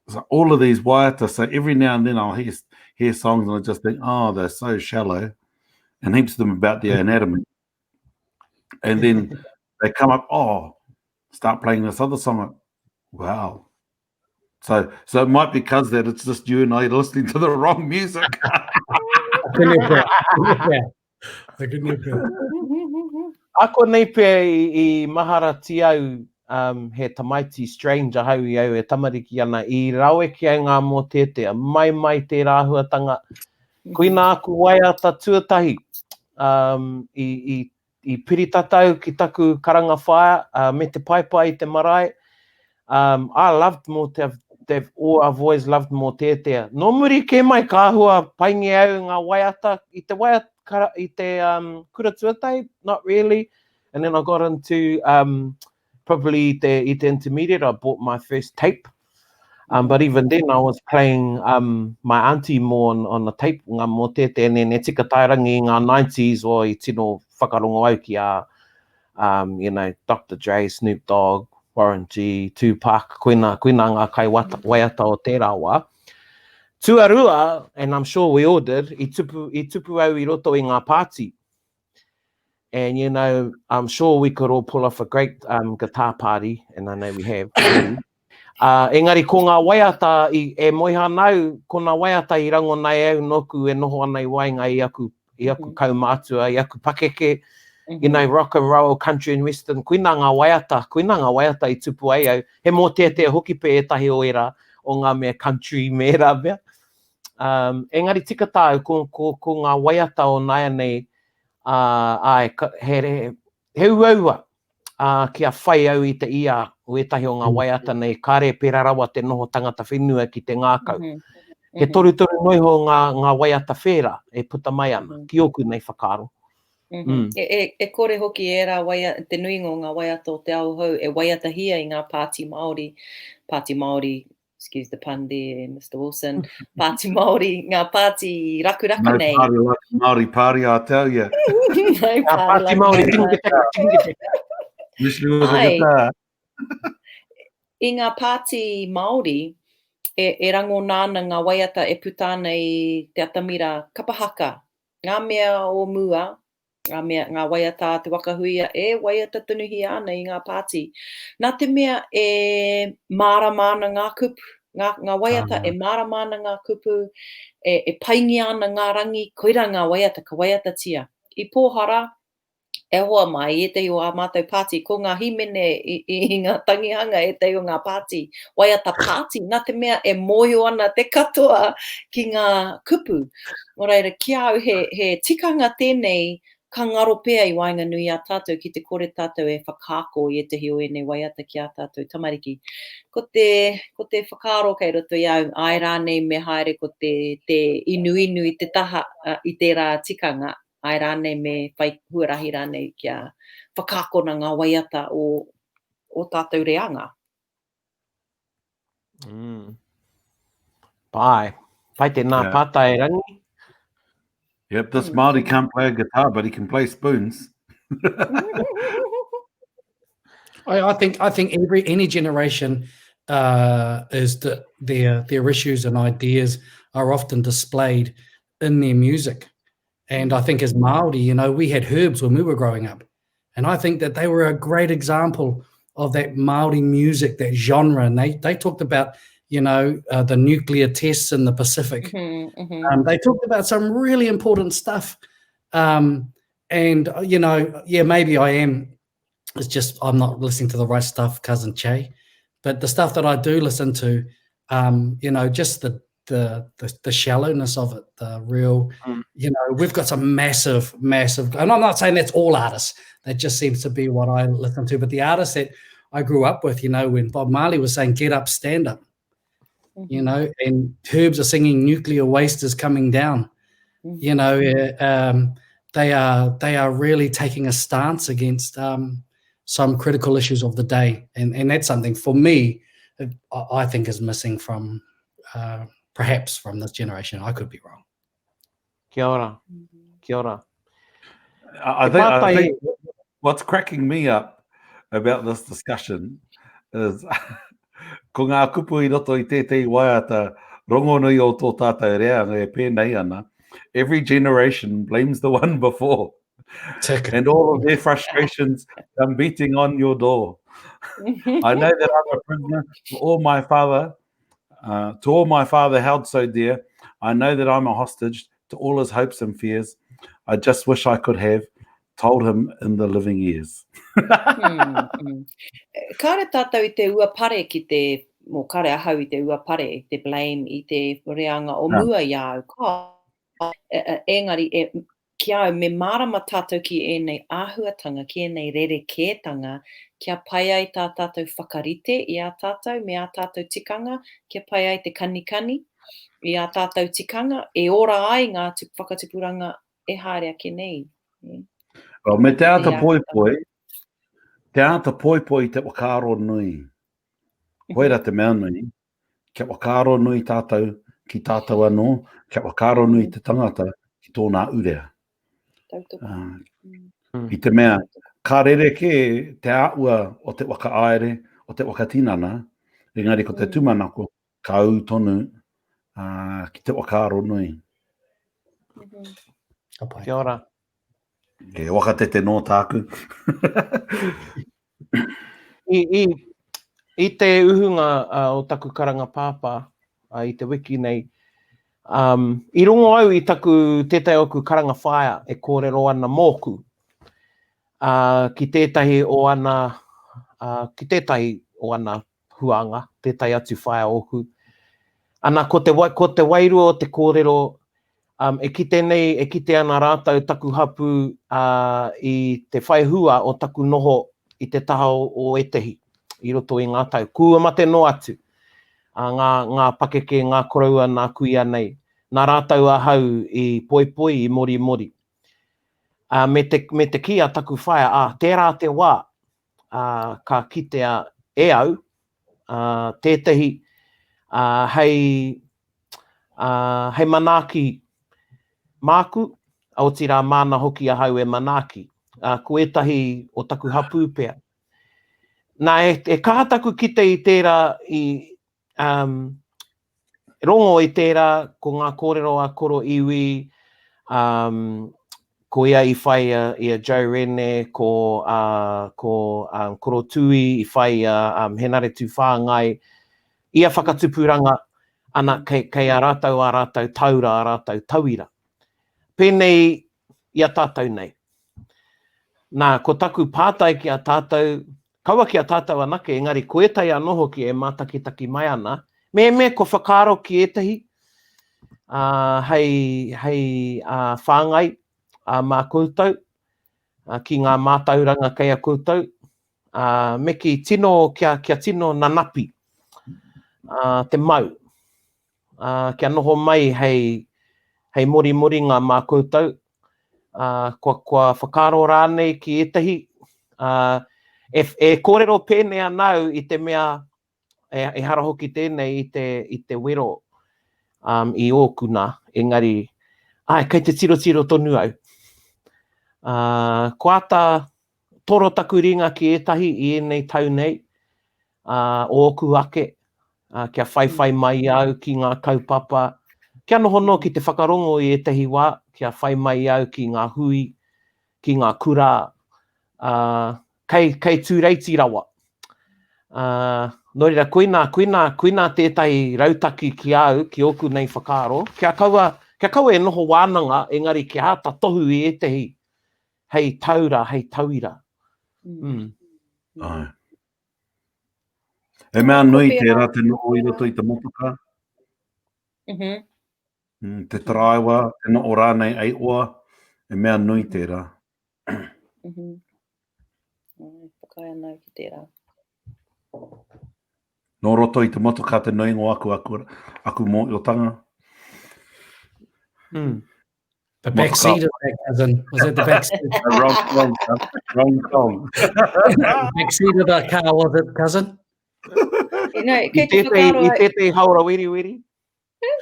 so all of these waiata, so every now and then I'll hear hear songs and I just think, oh, they're so shallow, and heaps of them about their anatomy. And then they come up, oh, start playing this other song. Wow. So so it might be because that it's just you and I listening to the wrong music. Ako nei pea i, i maharati au um, he tamaiti strange ahau i au e tamariki ana, i rawe ki ai ngā mōteatea, mai mai tērā āhuatanga. Koina aku waiata tuatahi um, i, i, i piri tatau ki taku karanga whaea uh, me te paepae i te marae. Um, I loved mōte, they've all, I've always loved mōteatea. Nō muri kē mai ka āhua paingia au ngā waiata i te waiata, kara, i te um, kura tuatahi, not really. And then I got into um, probably the, i te intermediate, I bought my first tape. Um, but even then, I was playing um, my auntie more on, on the tape, ngā mōteatea, and then e tika tairangi i ngā 90s o i tino whakarongo au ki a, um, you know, Dr. Dre, Snoop Dogg, Warren G, Tupac, koina, koina ngā kai wata, waiata o tērā wā. Tuarua, and I'm sure we all did, i tupu, i tupu au i roto i ngā pāti. And, you know, I'm sure we could all pull off a great um, guitar party, and I know we have. Uh, engari ko ngā waiata i, e moeha ana au, ko ngā waiata i rangona e au nōku e noho ana i waenga i aku, i aku mm -hmm. kaumātua, i aku pakeke, mm -hmm. you know, rock and roll, country and western, koina ngā waiata, koina ngā waiata i tupu ai au. He mōteatea hoki pe ētahi o ērā, o ngā mea country me ērā mea. Um, engari tika tāu, ko, ko, ko ngā waiata o nāianei, uh, āe, he, he, he uaua uh, kia whai au i te ia o ētahi o ngā mm. waiata nei, kāre pērā rawa te noho tangata whenua ki te ngākau. Mm -hmm. He mm-hmm. torutoru noa iho ngā, ngā waiata whērā e puta mai ana, mm -hmm. ki ōku nei whakaaro. Mm -hmm. mm. E, e, e kore hoki ērā waia, te nuinga o ngā waiata o te ao hou e waiatahia i ngā pāti Māori, pāti Māori excuse the pun there, Mr Wilson, Pāti Māori, ngā pāti rakuraku no nei. Party like Māori party, I tell you. no ngā pāti Māori, guitar. I ngā pāti Māori, e, e rangona ana ngā waiata e puta ana i te atamira kapa haka, ngā mea o mua, ngā mea, ngā waiata a Te Waka Huia e waiata tonuhia ana i ngā pāti. Nā te mea e mārama ana ngā kupu, ngā, ngā waiata e mārama ana ngā kupu, e, e paingia ana ngā rangi, koirā ngā waiata ka waiatatia. I Pōhara, e hoa mai, i ētahi o ā mātou pāti, ko ngā hīmene i, i, i ngā tangihanga ētahi o ngā pāti, waiata pāti, nā te mea e mōhio ana te katoa ki ngā kupu. Nō reira, ki a au he, he tikanga tēnei ka ngaro pea i waenganui i a tātou ki te kore tātou e whakaako i ētahi o ēnei waiata ki ā tātou tamariki. Ko te, ko te whakaaro kei roto i a au, āe rānei me haere ko te, te inuinu i te taha, i tērā tikanga, āe rānei me whai huarahi rānei kia whakaakona ngā waiata o, o tātou reanga. Mm. Pai. Pai tēnā yeah. pātai e Rangi. Yep, this Māori can't play a guitar, but he can play spoons. I, I think I think every any generation uh, is that their their issues and ideas are often displayed in their music. And I think as Māori, you know, we had herbs when we were growing up. And I think that they were a great example of that Māori music, that genre. And they, they talked about, you know, uh, the nuclear tests in the Pacific. Mm-hmm, mm-hmm. Um, they talked about some really important stuff. Um, and, uh, you know, yeah, maybe I am. It's just I'm not listening to the right stuff, Cousin Che. But the stuff that I do listen to, um, you know, just the the, the, the shallowness of it, the real, mm. you know, we've got some massive, massive, and I'm not saying that's all artists. That just seems to be what I listen to. But the artists that I grew up with, you know, when Bob Marley was saying "get up, stand up," You know, and herbs are singing nuclear waste is coming down. You know, eh, um, they are they are really taking a stance against um, some critical issues of the day, and and that's something for me, I, I think is missing from uh, perhaps from this generation. I could be wrong. Kia ora. Kia ora. I, I think, I think what's cracking me up about this discussion is ko ngā kupu i roto i tētehi waiata rongonui o tō tātou reanga e pēnei ana, every generation blames the one before. Tika. And all of their frustrations come beating on your door. I know that I'm a prisoner to all my father, uh, to all my father held so dear. I know that I'm a hostage to all his hopes and fears. I just wish I could have told him in the living years. mm, mm. Kāre tātou i te ua pare ki te, mo kāre ahau i te ua pare, i te blame, i te reanga o mua i a au. Ka, e, e, engari, e, ki a au, me mārama tātou ki ēnei āhuatanga, ki ēnei rerekētanga, kia pai ai tā tātou whakarite i a tātou me ā tātou tikanga, kia pai ai te kanikani i ā tātou tikanga, e ora ai ngā whakatupuranga e haere ake nei. Well, me te āta poipoi, te āta poipoi i te whakaaro nui. Koira te mea nui, kia whakaaro nui tātou ki tātou anō, kia whakaaro nui te tangata ki tōna urea. Uh, I te mea, ka rerekē te āhua o te whakahaere, o te whakatinana, engari ko te mm. tūmanako, ka ū tonu uh, ki te whakaaro nui. Mm -hmm. Ka pai. Kia ora. He whakatete nō tāku. I, i, i te uhunga uh, o taku karanga pāpā uh, i te wiki nei, um, i rongo au i taku tētahi o aku karanga whaea e kōrero ana mōku uh, ki tētahi o ana, uh, ki tētahi o ana huānga, tētahi atu whaea ōku. Ana, ko te, ko te wairua o te kōrero, um, e kite nei, e kite ana rātou taku hapū uh, i te whai hua o taku noho i te taha o, o ētehi i roto i ngā tau. Kua mate noa atu uh, ngā, ngā pakeke, ngā koroua, ngā kuia nei. Nā rātou ahau i poipoi, i morimori. Uh, me, te, me te kī a taku whaea, ā, tērā te wā, ā, ka kitea e au, ā, tētahi, ā, hei, ā, hei manaaki māku, otirā māna hoki ahau e manaaki, ā, ko ētahi o taku hapū pea. Nā, e, e kaha taku kite i tērā, i, um, rongo i tērā, ko ngā kōrero a Koro Iwi, um, ko ia i whai a, i a Joe Rene, ko, uh, ko um, Koro Tui i whai a um, Henare Tūwhāngai, ia whakatupuranga, ana, kei, kei a rātou ā rātou taura, ā rātou tauira. Pēnei i a tātou nei. Nā, ko taku pātai ki a tātou, kaua ki a tātou anake, engari ko ētahi anō hoki e mātakitaki mai ana, mehemea kua whakaaro ki ētahi, ā, hei, hei ā, whāngai ā, mā koutou, ā, ki ngā mātauranga kei a koutou, ā, me kī tino, kia, kia tino nanapi ā, te mau, ā, kia noho mai hei, hei morimoringa mā koutou, ā, kua, kua whakaaro rānei ki ētahi, ā, e, e kōrero pēnei ana au i te mea, e, ehara hoki tēnei i te, i te wero um, i ōku nā, engari, āe, kei te tirotiro tonu au. Ā, kua āta toro taku ringa ki ētahi i ēnei tau nei, ā, ōku ake, ā, kia whaiwhai mai i a au ki ngā kaupapa, kia noho noa ki te whakarongo i ētahi wā, kia whai mai i a au ki ngā hui, ki ngā kura, ā, kei, kei tūreiti rawa. Ā, nō reira, koinā, koinā, koinā tētahi rautaki ki a au, ki ōku nei whakaaro, kia kaua, kia kaua e noho wānanga, engari kia āta tohu i ētahi hei taura, hei tauira. Mm. Āe. He mea nui tērā te noho i roto i te motoka. Mm -hmm. Mm, te taraiwa, te noho rānei ei oa, he mea nui tērā. Mm -hmm. Ai, whakaae ana au ki tērā. Nō roto i te motoka te nuinga o aku, aku, aku mōhiotanga. Mm. The back seat of that cousin. Was it the back seat? wrong, wrong, wrong song. back seat of the car, was it, cousin? You know, I tētehi, i tētehi haora weriweri.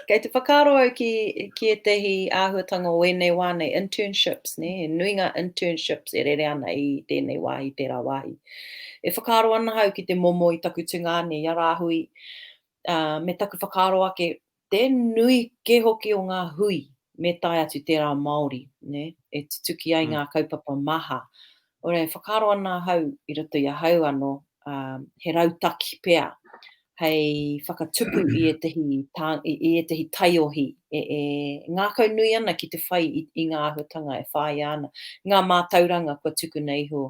Kei te whakaaro au ki, ki ētehi āhuatanga o ēnei wā nei, internships, nē, he nui ngā internships e rere ana i tēnei wāhi, tērā wāhi. E whakaaro ana ahau ki te momo i taku tungāne, i a Rāhui, ā, me taku whakaaro ake, te nui kē hoki o ngā hui me tae atu tērā Māori, nē, e tutuki ai ngā kaupapa maha. Ora, e whakaaro ana ahau i roto i ahau anō, ā, he rautaki pea hei whakatupu i ētahi tā, i, i ētahi taiohi e, e ngākau nui ana ki te whai i, i ngā āhuatanga e whāia ana, ngā mātauranga kua tukuna iho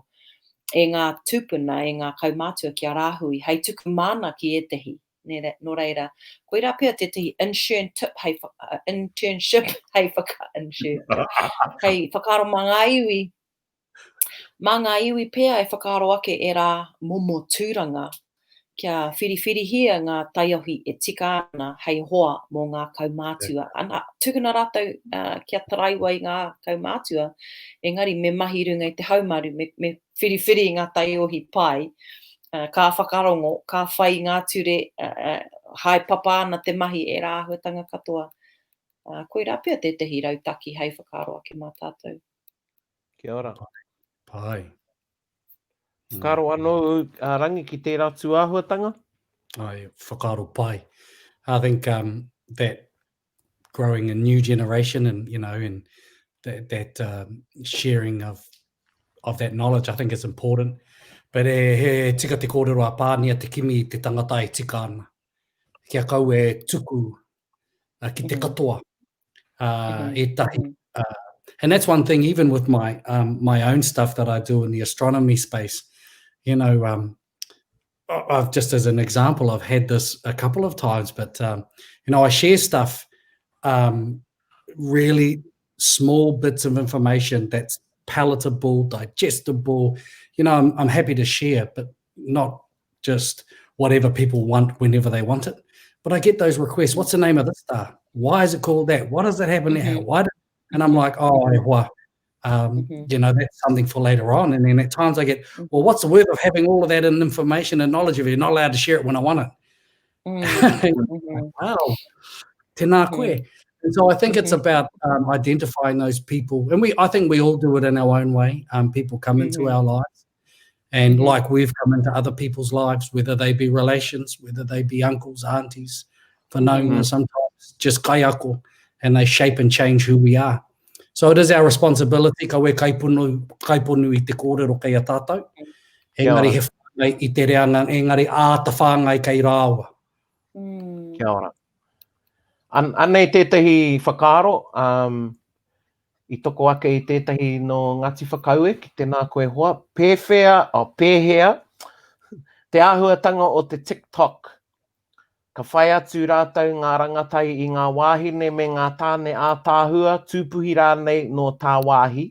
e ngā tūpuna, e ngā kaumātua ki a Rāhui, hei tuku māna ki ētahi. Nē, nō reira, koirā pea tētahi intern tip hei, internship hei whaka, intern, hei whakaaro mā ngā iwi, Mā ngā iwi pea e whakaaro ake ērā momo tūranga kia whiriwhirihia ngā taiohi e tika ana hei hoa mō ngā kaumātua. Ana, tukuna rātou kia taraiwa i ngā kaumātua, engari me mahi i runga i te haumaru, me, me whiriwhiri i ngā taiohi pai, ka whakarongo, ka whai i ngā ture, haepapa ana te mahi ērā āhuatanga katoa. Koirā pea tētahi rautaki hei whakaaro ake mā tātou. Kia ora. Pai. Whakaaro anō a Rangi ki tērā tūāhuatanga? Ai, whakaaro pai. I think um, that growing a new generation and, you know, and that, that um, sharing of, of that knowledge, I think is important. But e, he tika te kōrero a Pānia te kimi i te tangata e tika ana. Kia kau e tuku uh, ki te mm-hmm. katoa. Uh, mm-hmm. ētahi. Mm-hmm. Uh, and that's one thing, even with my, um, my own stuff that I do in the astronomy space, you know, um, I've just as an example, I've had this a couple of times, but um, you know, I share stuff, um, really small bits of information that's palatable, digestible. You know, I'm, I'm happy to share, but not just whatever people want whenever they want it. But I get those requests. What's the name of this star? Why is it called that? Why does that happen mm-hmm. now? Why? Do, and I'm like, oh, well, um, mm-hmm. you know, that's something for later on. And then at times I get, mm-hmm. well, what's the worth of having all of that in information and knowledge if you're not allowed to share it when I want it? Mm-hmm. wow. Tēnā koe. Mm-hmm. And so I think it's mm-hmm. about um, identifying those people, and we I think we all do it in our own way. Um, people come into mm-hmm. our lives, and mm-hmm. like we've come into other people's lives, whether they be relations, whether they be uncles, aunties, whanaunga, mm-hmm. sometimes just kaiako, and they shape and change who we are. So it is our responsibility ka we kaiponu, kaiponu i te kōrero kei a tātou. Engari he whāngai i te reanga, engari āta whāngai kei rāua. Mm. Kia ora. An, anei tētahi whakaaro, um, i toko ake i tētahi nō Ngāti Whakaue, ki tēnā koe hoa, pēwhea, oh, pēhea, te āhuatanga o te TikTok. Ka whai atu rātou ngā rangatahi i ngā wāhine me ngā tāne ātaahua, tūpuhi rānei nō tāwāhi.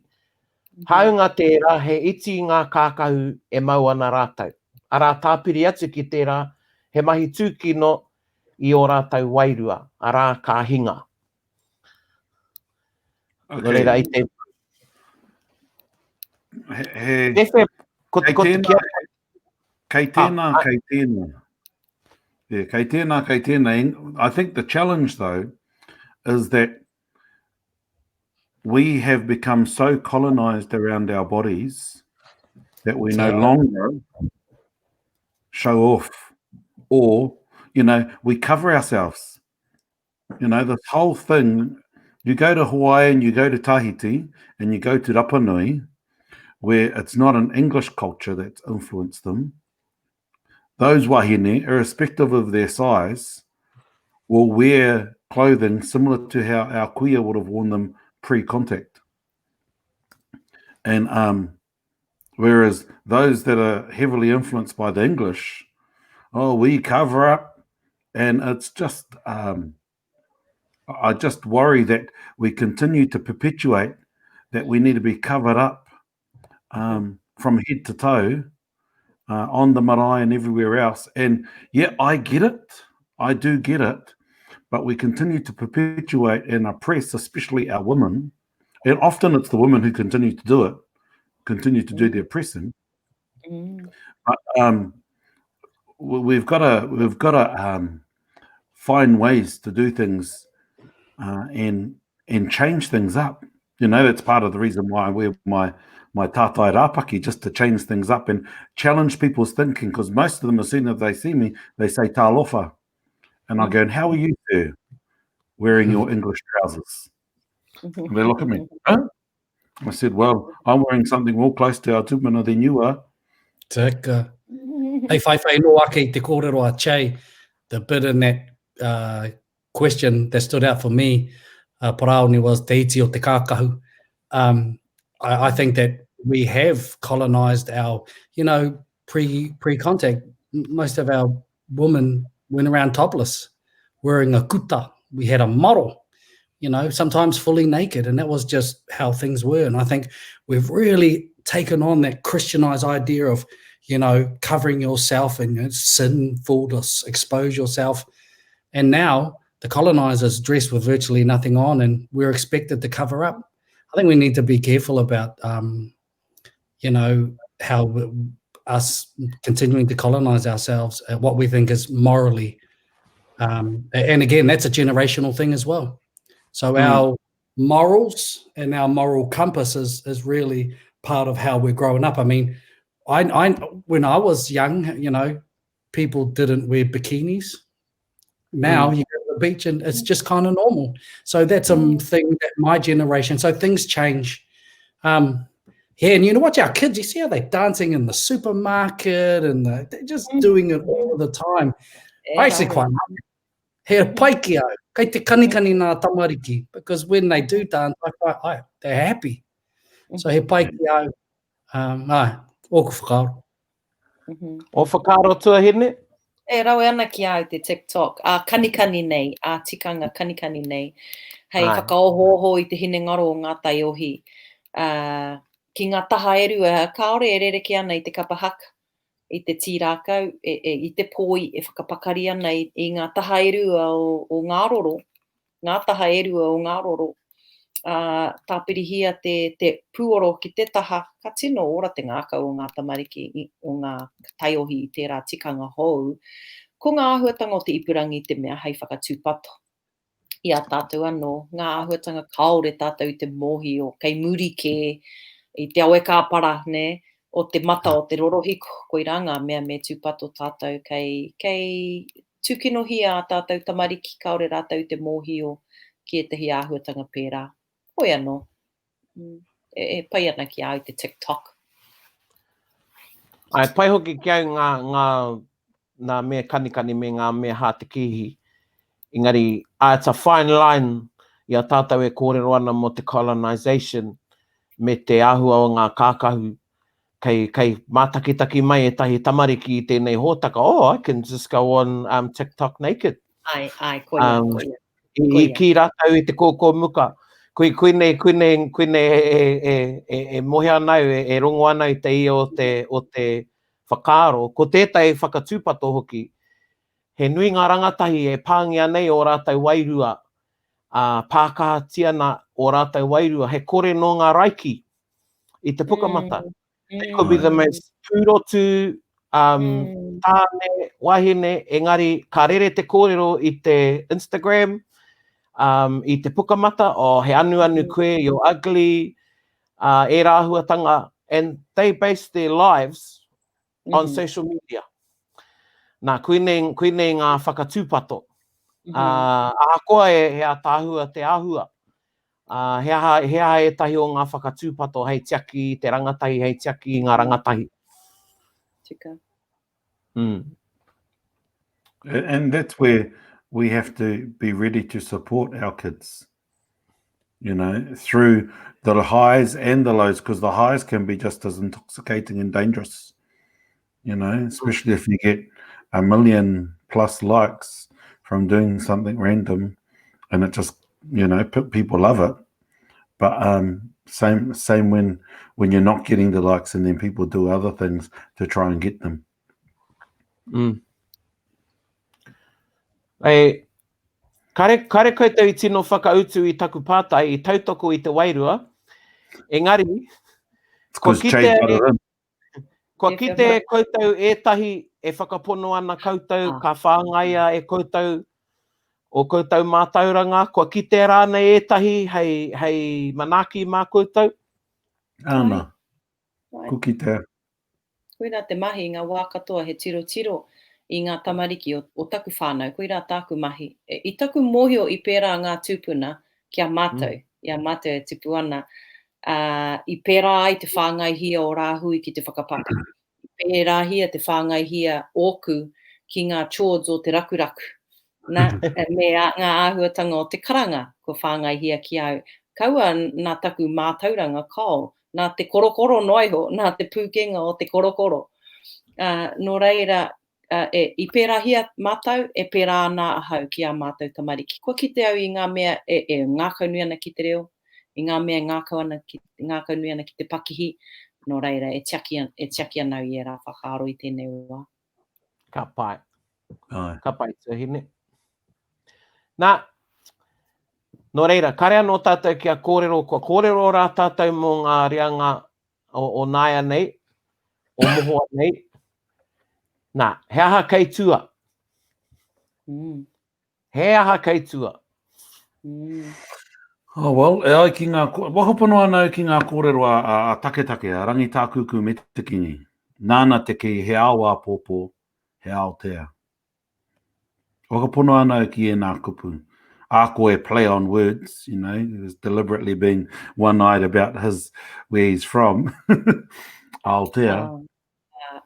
Hāunga tērā, he iti ngā kākahu e mau ana rātou. Arā, tāpiri atu ki tērā, he mahi tūkino i ō rātou wairua, arā, ka hinga. Okay. Nō reira, i te... He, he, he, ko, kei ko, tēnā, kei tēnā, ah, kei tēnā. Yeah, kei tēnā, kei tēnā. I think the challenge though is that we have become so colonized around our bodies that we no longer show off or, you know, we cover ourselves. You know, this whole thing, you go to Hawaii and you go to Tahiti and you go to Rapa Nui, where it's not an English culture that's influenced them. Those wahine, irrespective of their size, will wear clothing similar to how our kuia would have worn them pre-contact. And um, whereas those that are heavily influenced by the English, oh, we cover up, and it's just, um, I just worry that we continue to perpetuate that we need to be covered up um, from head to toe. uh, on the marae and everywhere else. And yeah, I get it. I do get it. But we continue to perpetuate and oppress, especially our women. And often it's the women who continue to do it, continue to do the oppressing. Mm. But um, we've got to we've got to um, find ways to do things uh, and and change things up. You know, that's part of the reason why I wear my my tātai rāpaki, just to change things up and challenge people's thinking, because most of them, as soon as they see me, they say talofa. And I go, and how are you, sir, wearing your English trousers? And they look at me, huh? I said, well, I'm wearing something more close to our tūpuna than you are. Tika. Hei whaiwhai no ake i te kōrero a Che, the bit in that uh, question that stood out for me, uh, Paraone, was te iti o te kākahu. Um, I, I think that we have colonized our, you know, pre pre-contact, most of our women went around topless, wearing a kuta. We had a model, you know, sometimes fully naked, and that was just how things were. And I think we've really taken on that Christianized idea of, you know, covering yourself and you know, sinful to expose yourself. And now the colonizers dress with virtually nothing on, and we're expected to cover up. I think we need to be careful about, um, you know, how us continuing to colonize ourselves, at what we think is morally. Um, and again, that's a generational thing as well. So mm. our morals and our moral compass is, is really part of how we're growing up. I mean, I, I when I was young, you know, people didn't wear bikinis. Now mm. you go to the beach and it's just kind of normal. So that's a mm. thing that my generation. So things change. Um, yeah, and you know, watch our kids. You see how they're dancing in the supermarket and the, they're just mm. doing it all the time. Yeah. I actually quite like it. He pai ki au. Kei te kanikani nā tamariki, because when they do dance, I, I, I, they're happy. So he pai ki au. Um, ai, ōku whakaaro. Mm -hmm. O whakaaro tuahine? E rawe ana ki a au te TikTok, a kanikani nei, a tikanga kanikani nei, hei Ai. whakaohooho i te hinengaro o ngā taiohi. Uh, ki ngā taha e rua, kāore e rerekē ana i te kapa haka, i te tī rākau, e, e, i te poi e whakapakari ana i, i ngā taha e rua o, o ngā roro, ngā taha e rua o ngā roro, ā, tāpirihia te, te pūoro ki te taha, ka tino ora te ngākau o ngā tamariki, i, o ngā taiohi i tērā tikanga hou. Ko ngā āhuatanga o te ipurangi te mea hei whakatūpato i a tātou anō, ngā āhuatanga kāore tātou i te mōhio, kei muri kē i te awe kāpara, nē, o te mata o te rorohiko, koirā ngā mea me tūpato tātou kei, kei Tūkinohia ā tātou tamariki kāore rātou i te mōhio ki ētahi āhuatanga pērā. Hoi anō, e, e pai ana ki a au te TikTok. Ai, pai hoki ki au ngā, ngā, ngā mea kanikani me ngā mea hātekīhi. Engari, ah, it's a fine line i a tātou e kōrero ana mō te colonisation me te āhua o ngā kākahu kei, kei mātakitaki mai ētahi tamariki i tēnei hōtaka, oh, I can just go on um, TikTok naked. Ai, ai, koia, um, koia. I, i kī rātou i te kōkō muka. Kui, kui nei, kui nei, kui nei e, e, e, e, e mohe ana au, e, e rongo ana i te ia o te, o te whakaaro. Ko tētahi whakatūpato hoki, he nui ngā rangatahi e pāngia nei ō rātou wairua, ā, pākahatia na ō rātou wairua, he kore nō ngā raiki i te pukamata. Mm. They could be the most pūrotu, um, mm. tāne, wahine, engari ka rere te kōrero i te Instagram, um, i te pukamata, oh, he anuanu mm. koe, you're ugly, uh, ērā āhuatanga, and they base their lives mm. on social media. Nā, koinei, koinei ngā whakatūpato. Mm -hmm. uh, ahakoa e, he ātaahua te āhua, uh, he, aha, he aha ētahi o ngā whakatūpato hei tiaki i te rangatahi, hei tiaki i ngā rangatahi. Tika. Mm. And that's where we have to be ready to support our kids. you know, through the highs and the lows, because the highs can be just as intoxicating and dangerous, you know, especially if you get a million plus likes from doing something random and it just, you know, people love it. But um, Same, same when, when you're not getting the likes and then people do other things to try and get them. Mm. E, kare, kare koutou i tino whakautu i taku pātai, i tautoko i te wairua, engari, kua kite, kua kite e koutou ētahi e whakapono ana koutou, ah. ka whāngaia e koutou o koutou mātauranga, kua kite rānei ētahi hei, hei manaaki mā koutou? Ana, kua kitea. Koirā te mahi i ngā wā katoa he tirotiro i ngā tamariki o, o taku whānau, koirā tāku mahi. E, i taku mōhio i pērā ngā tūpuna ki a mātou, mm. i a mātou e tupu ana, ā, i pērā ai te whāngaihia o Rāhui ki te whakapapa. I pērāhia te whāngaihia ōku ki ngā chords o te rakuraku. Na, me a, ngā āhuatanga o te karanga kua whāngaihia ki au. Kaua nā taku mātauranga, kao, nā te korokoro noa iho, nā te pūkenga o te korokoro. Ā, nō reira, ā, e, i pērāhia mātou, e pērā ana ahau ki ā mātou tamariki. Kua kite au i ngā mea e, e ngākaunui ana ki te reo, i ngā mea e ngākau ana ki, ngākaunui ana ki te pakihi, nō reira, e tiaki, e tiaki ana au i ērā whakaaro i tēnei wā. Ka pai. Ai. Ka pai, tuahine. Nā, nō reira, kare anō tātou kia kōrero, kua kōrero rā tātou mō ngā reanga o, o nāianei, o mohoa nei. Nā, he aha kei tua? Mm. He aha kei tua? Mm. Oh, well, e ai ki ngā, whakapono ana au ki ngā kōrero a, a, a Taketake, a Rangitākūkū me te Kingi. Nāna te kī, he ao āpōpō, he ao tea. Whakapono ana au ki ēnā kupu. Āko e play on words, you know, he was deliberately being one-eyed about his, where he's from, Aotea. Oh,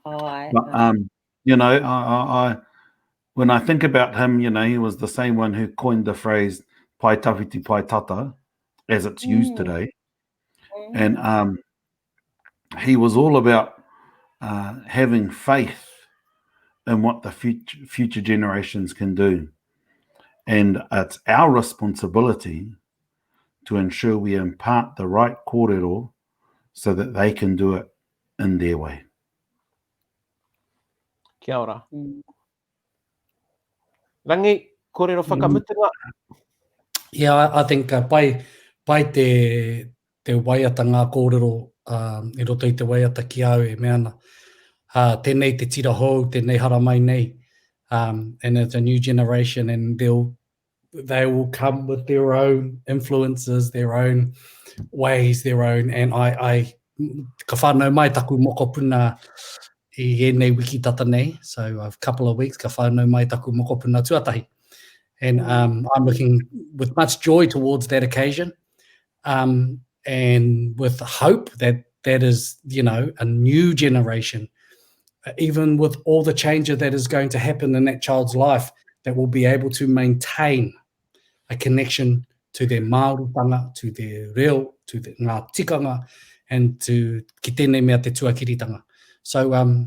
oh, I, But, um, you know, I, I, I, when I think about him, you know, he was the same one who coined the phrase pai tawhiti pai tata, as it's used mm. today. Mm. And um, he was all about uh, having faith in what the future, future generations can do. And it's our responsibility to ensure we impart the right kōrero so that they can do it in their way. Kia ora. Mm. Rangi, kōrero whakamutunga. Yeah, I, I think uh, pai, pai te, te waiata ngā kōrero um, i roto i te waiata ki au e mea ana. Uh, tēnei te tira hou, tēnei haramai nei. Um, and it's a new generation and they'll, they will come with their own influences, their own ways, their own, and I, I ka whānau mai taku mokopuna i ēnei wiki tata nei, so a couple of weeks ka whānau mai taku mokopuna tuatahi. And um, I'm looking with much joy towards that occasion um, and with hope that that is, you know, a new generation, even with all the changes that is going to happen in that child's life, that will be able to maintain a connection to their Māoritanga, to their reo, to the, ngā tikanga, and to ki tēnei mea te tuakiritanga. So um,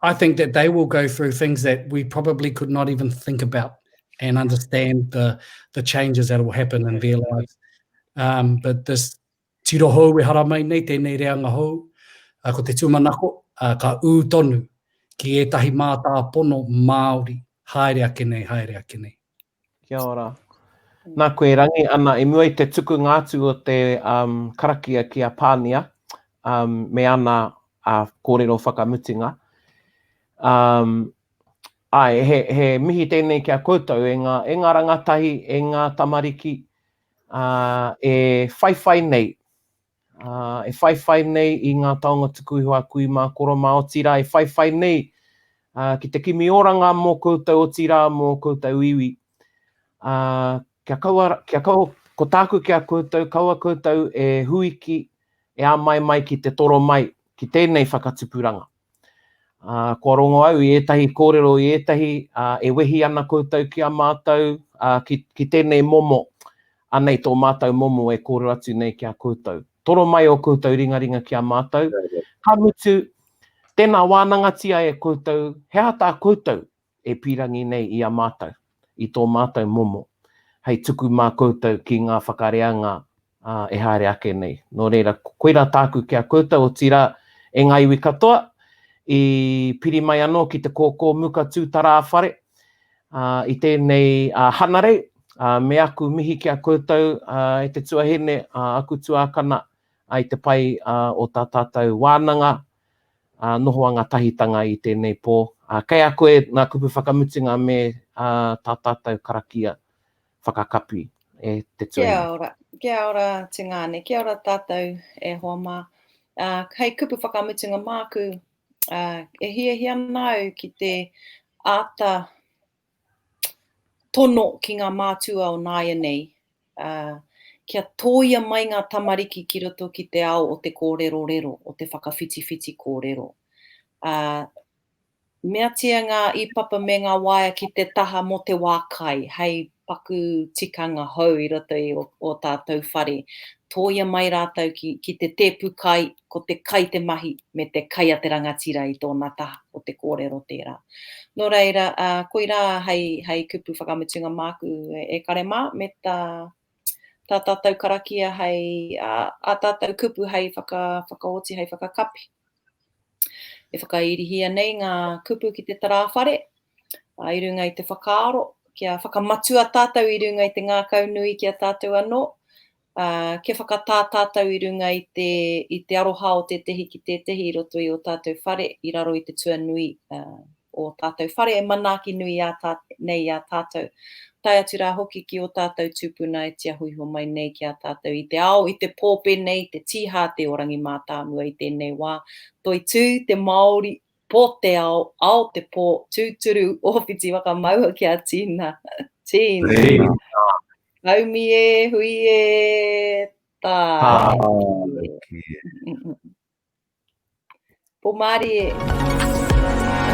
I think that they will go through things that we probably could not even think about and understand the, the changes that will happen in their lives. Um, but this tiro hou e haramai nei, tēnei reanga hou, uh, ko te tūmanako, uh, ka ū tonu ki ētahi mātāpono Māori, haere ake nei, haere ake nei. Kia ora. Nā koe Rangi, ana, i mua i te tukunga atu o te um, karakia ki a Pānia, um, me ana uh, kōrero whakamutunga. Um, ai, he, he mihi tēnei ki a koutou e ngā, e ngā rangatahi, e ngā tamariki, uh, e whaiwhai nei ā, e whaiwhai nei i ngā taonga tuku iho a kui mā, koro mā, otirā e whaiwhai nei ā, ki te kimi oranga mō koutou, otirā mō koutou iwi. Ā, kia kaua, kia kaua, ko tāku ki a koutou, kaua koutou e huiki, e āmaimai ki te toro mai ki tēnei whakatupuranga. Ā, kua rongo au i ētahi kōrero i ētahi, ā, e wehi ana koutou ki a mātou, ā, ki, ki tēnei momo, anei tō mātou momo e kōrero atu nei ki a koutou. Toro mai ō koutou ringaringa ki a mātou, ka mutu, tēnā wānangatia e koutou, he aha tā koutou e pīrangi nei i a mātou, i tō mātou momo, hei tuku mā koutou ki ngā whakareanga, e haere ake nei. Nō reira, koirā tāku ki a koutou, otirā, e ngā iwi katoa, i piri mai anō ki te kōkō muka tūtarā whare, i tēnei Hanarei, me aku mihi ki a koutou e te tuahine, aku tuākana, i te pai o tā tātou wānanga, nohoanga tahitanga i tēnei pō. Kei a koe ngā kupu whakamutunga me tā tātou karakia whakakapi e te tuahine. Kia ora, kia ora tungāne, kia ora tātou e hoa mā. Uh, hei kupu whakamutunga māku, uh, e hiahia ana au ki te āta tono ki ngā mātua o nāianei, uh, kia tōia mai ngā tamariki ki roto ki te ao o te kōrerorero, o te whakawhitiwhiti kōrero. Uh, Meatia ngā īpapa me ngā waea ki te taha mō te wā kai, hei paku tikanga hou i roto i ō tātou whare. Tōia mai rātou ki, ki te tēpu kai, ko te kai te mahi, me te kai a te rangatira i tōna taha, ko te kōrero tērā. Nō reira, ā, koirā hei, hei kupu whakamutunga māku e kare mā, me tā, tā tātou karakia hei, ā, ā tātou kupu hei whaka, whakaoti, hei whakakapi. E whakairihia nei ngā kupu ki te tarāwhare, ā, i runga i te whakaaro, kia whakamatua tātou i runga i te ngākau nui ki a tātou anō, ā, kia whakatā tātou i runga i te, i te aroha o tētehi ki tētehi i roto i ō tātou whare, i raro i te tuanui, ā, ō tātou whare e manaaki nui a tā, nei i a tātou. Tae atu rā hoki ki ō tātou tūpuna e tiaho iho mai nei ki a tātou i te ao, i te pō pēnei, te tīhā te o Rangi Mātāmua i tēnei wā. Toitū te Māori, pō te ao, ao te pō, tūturu, ōwhiti whakamaua kia tīna. Tīna. Tīna. Haumi e, hui e, tā. Tā. Pō mārie.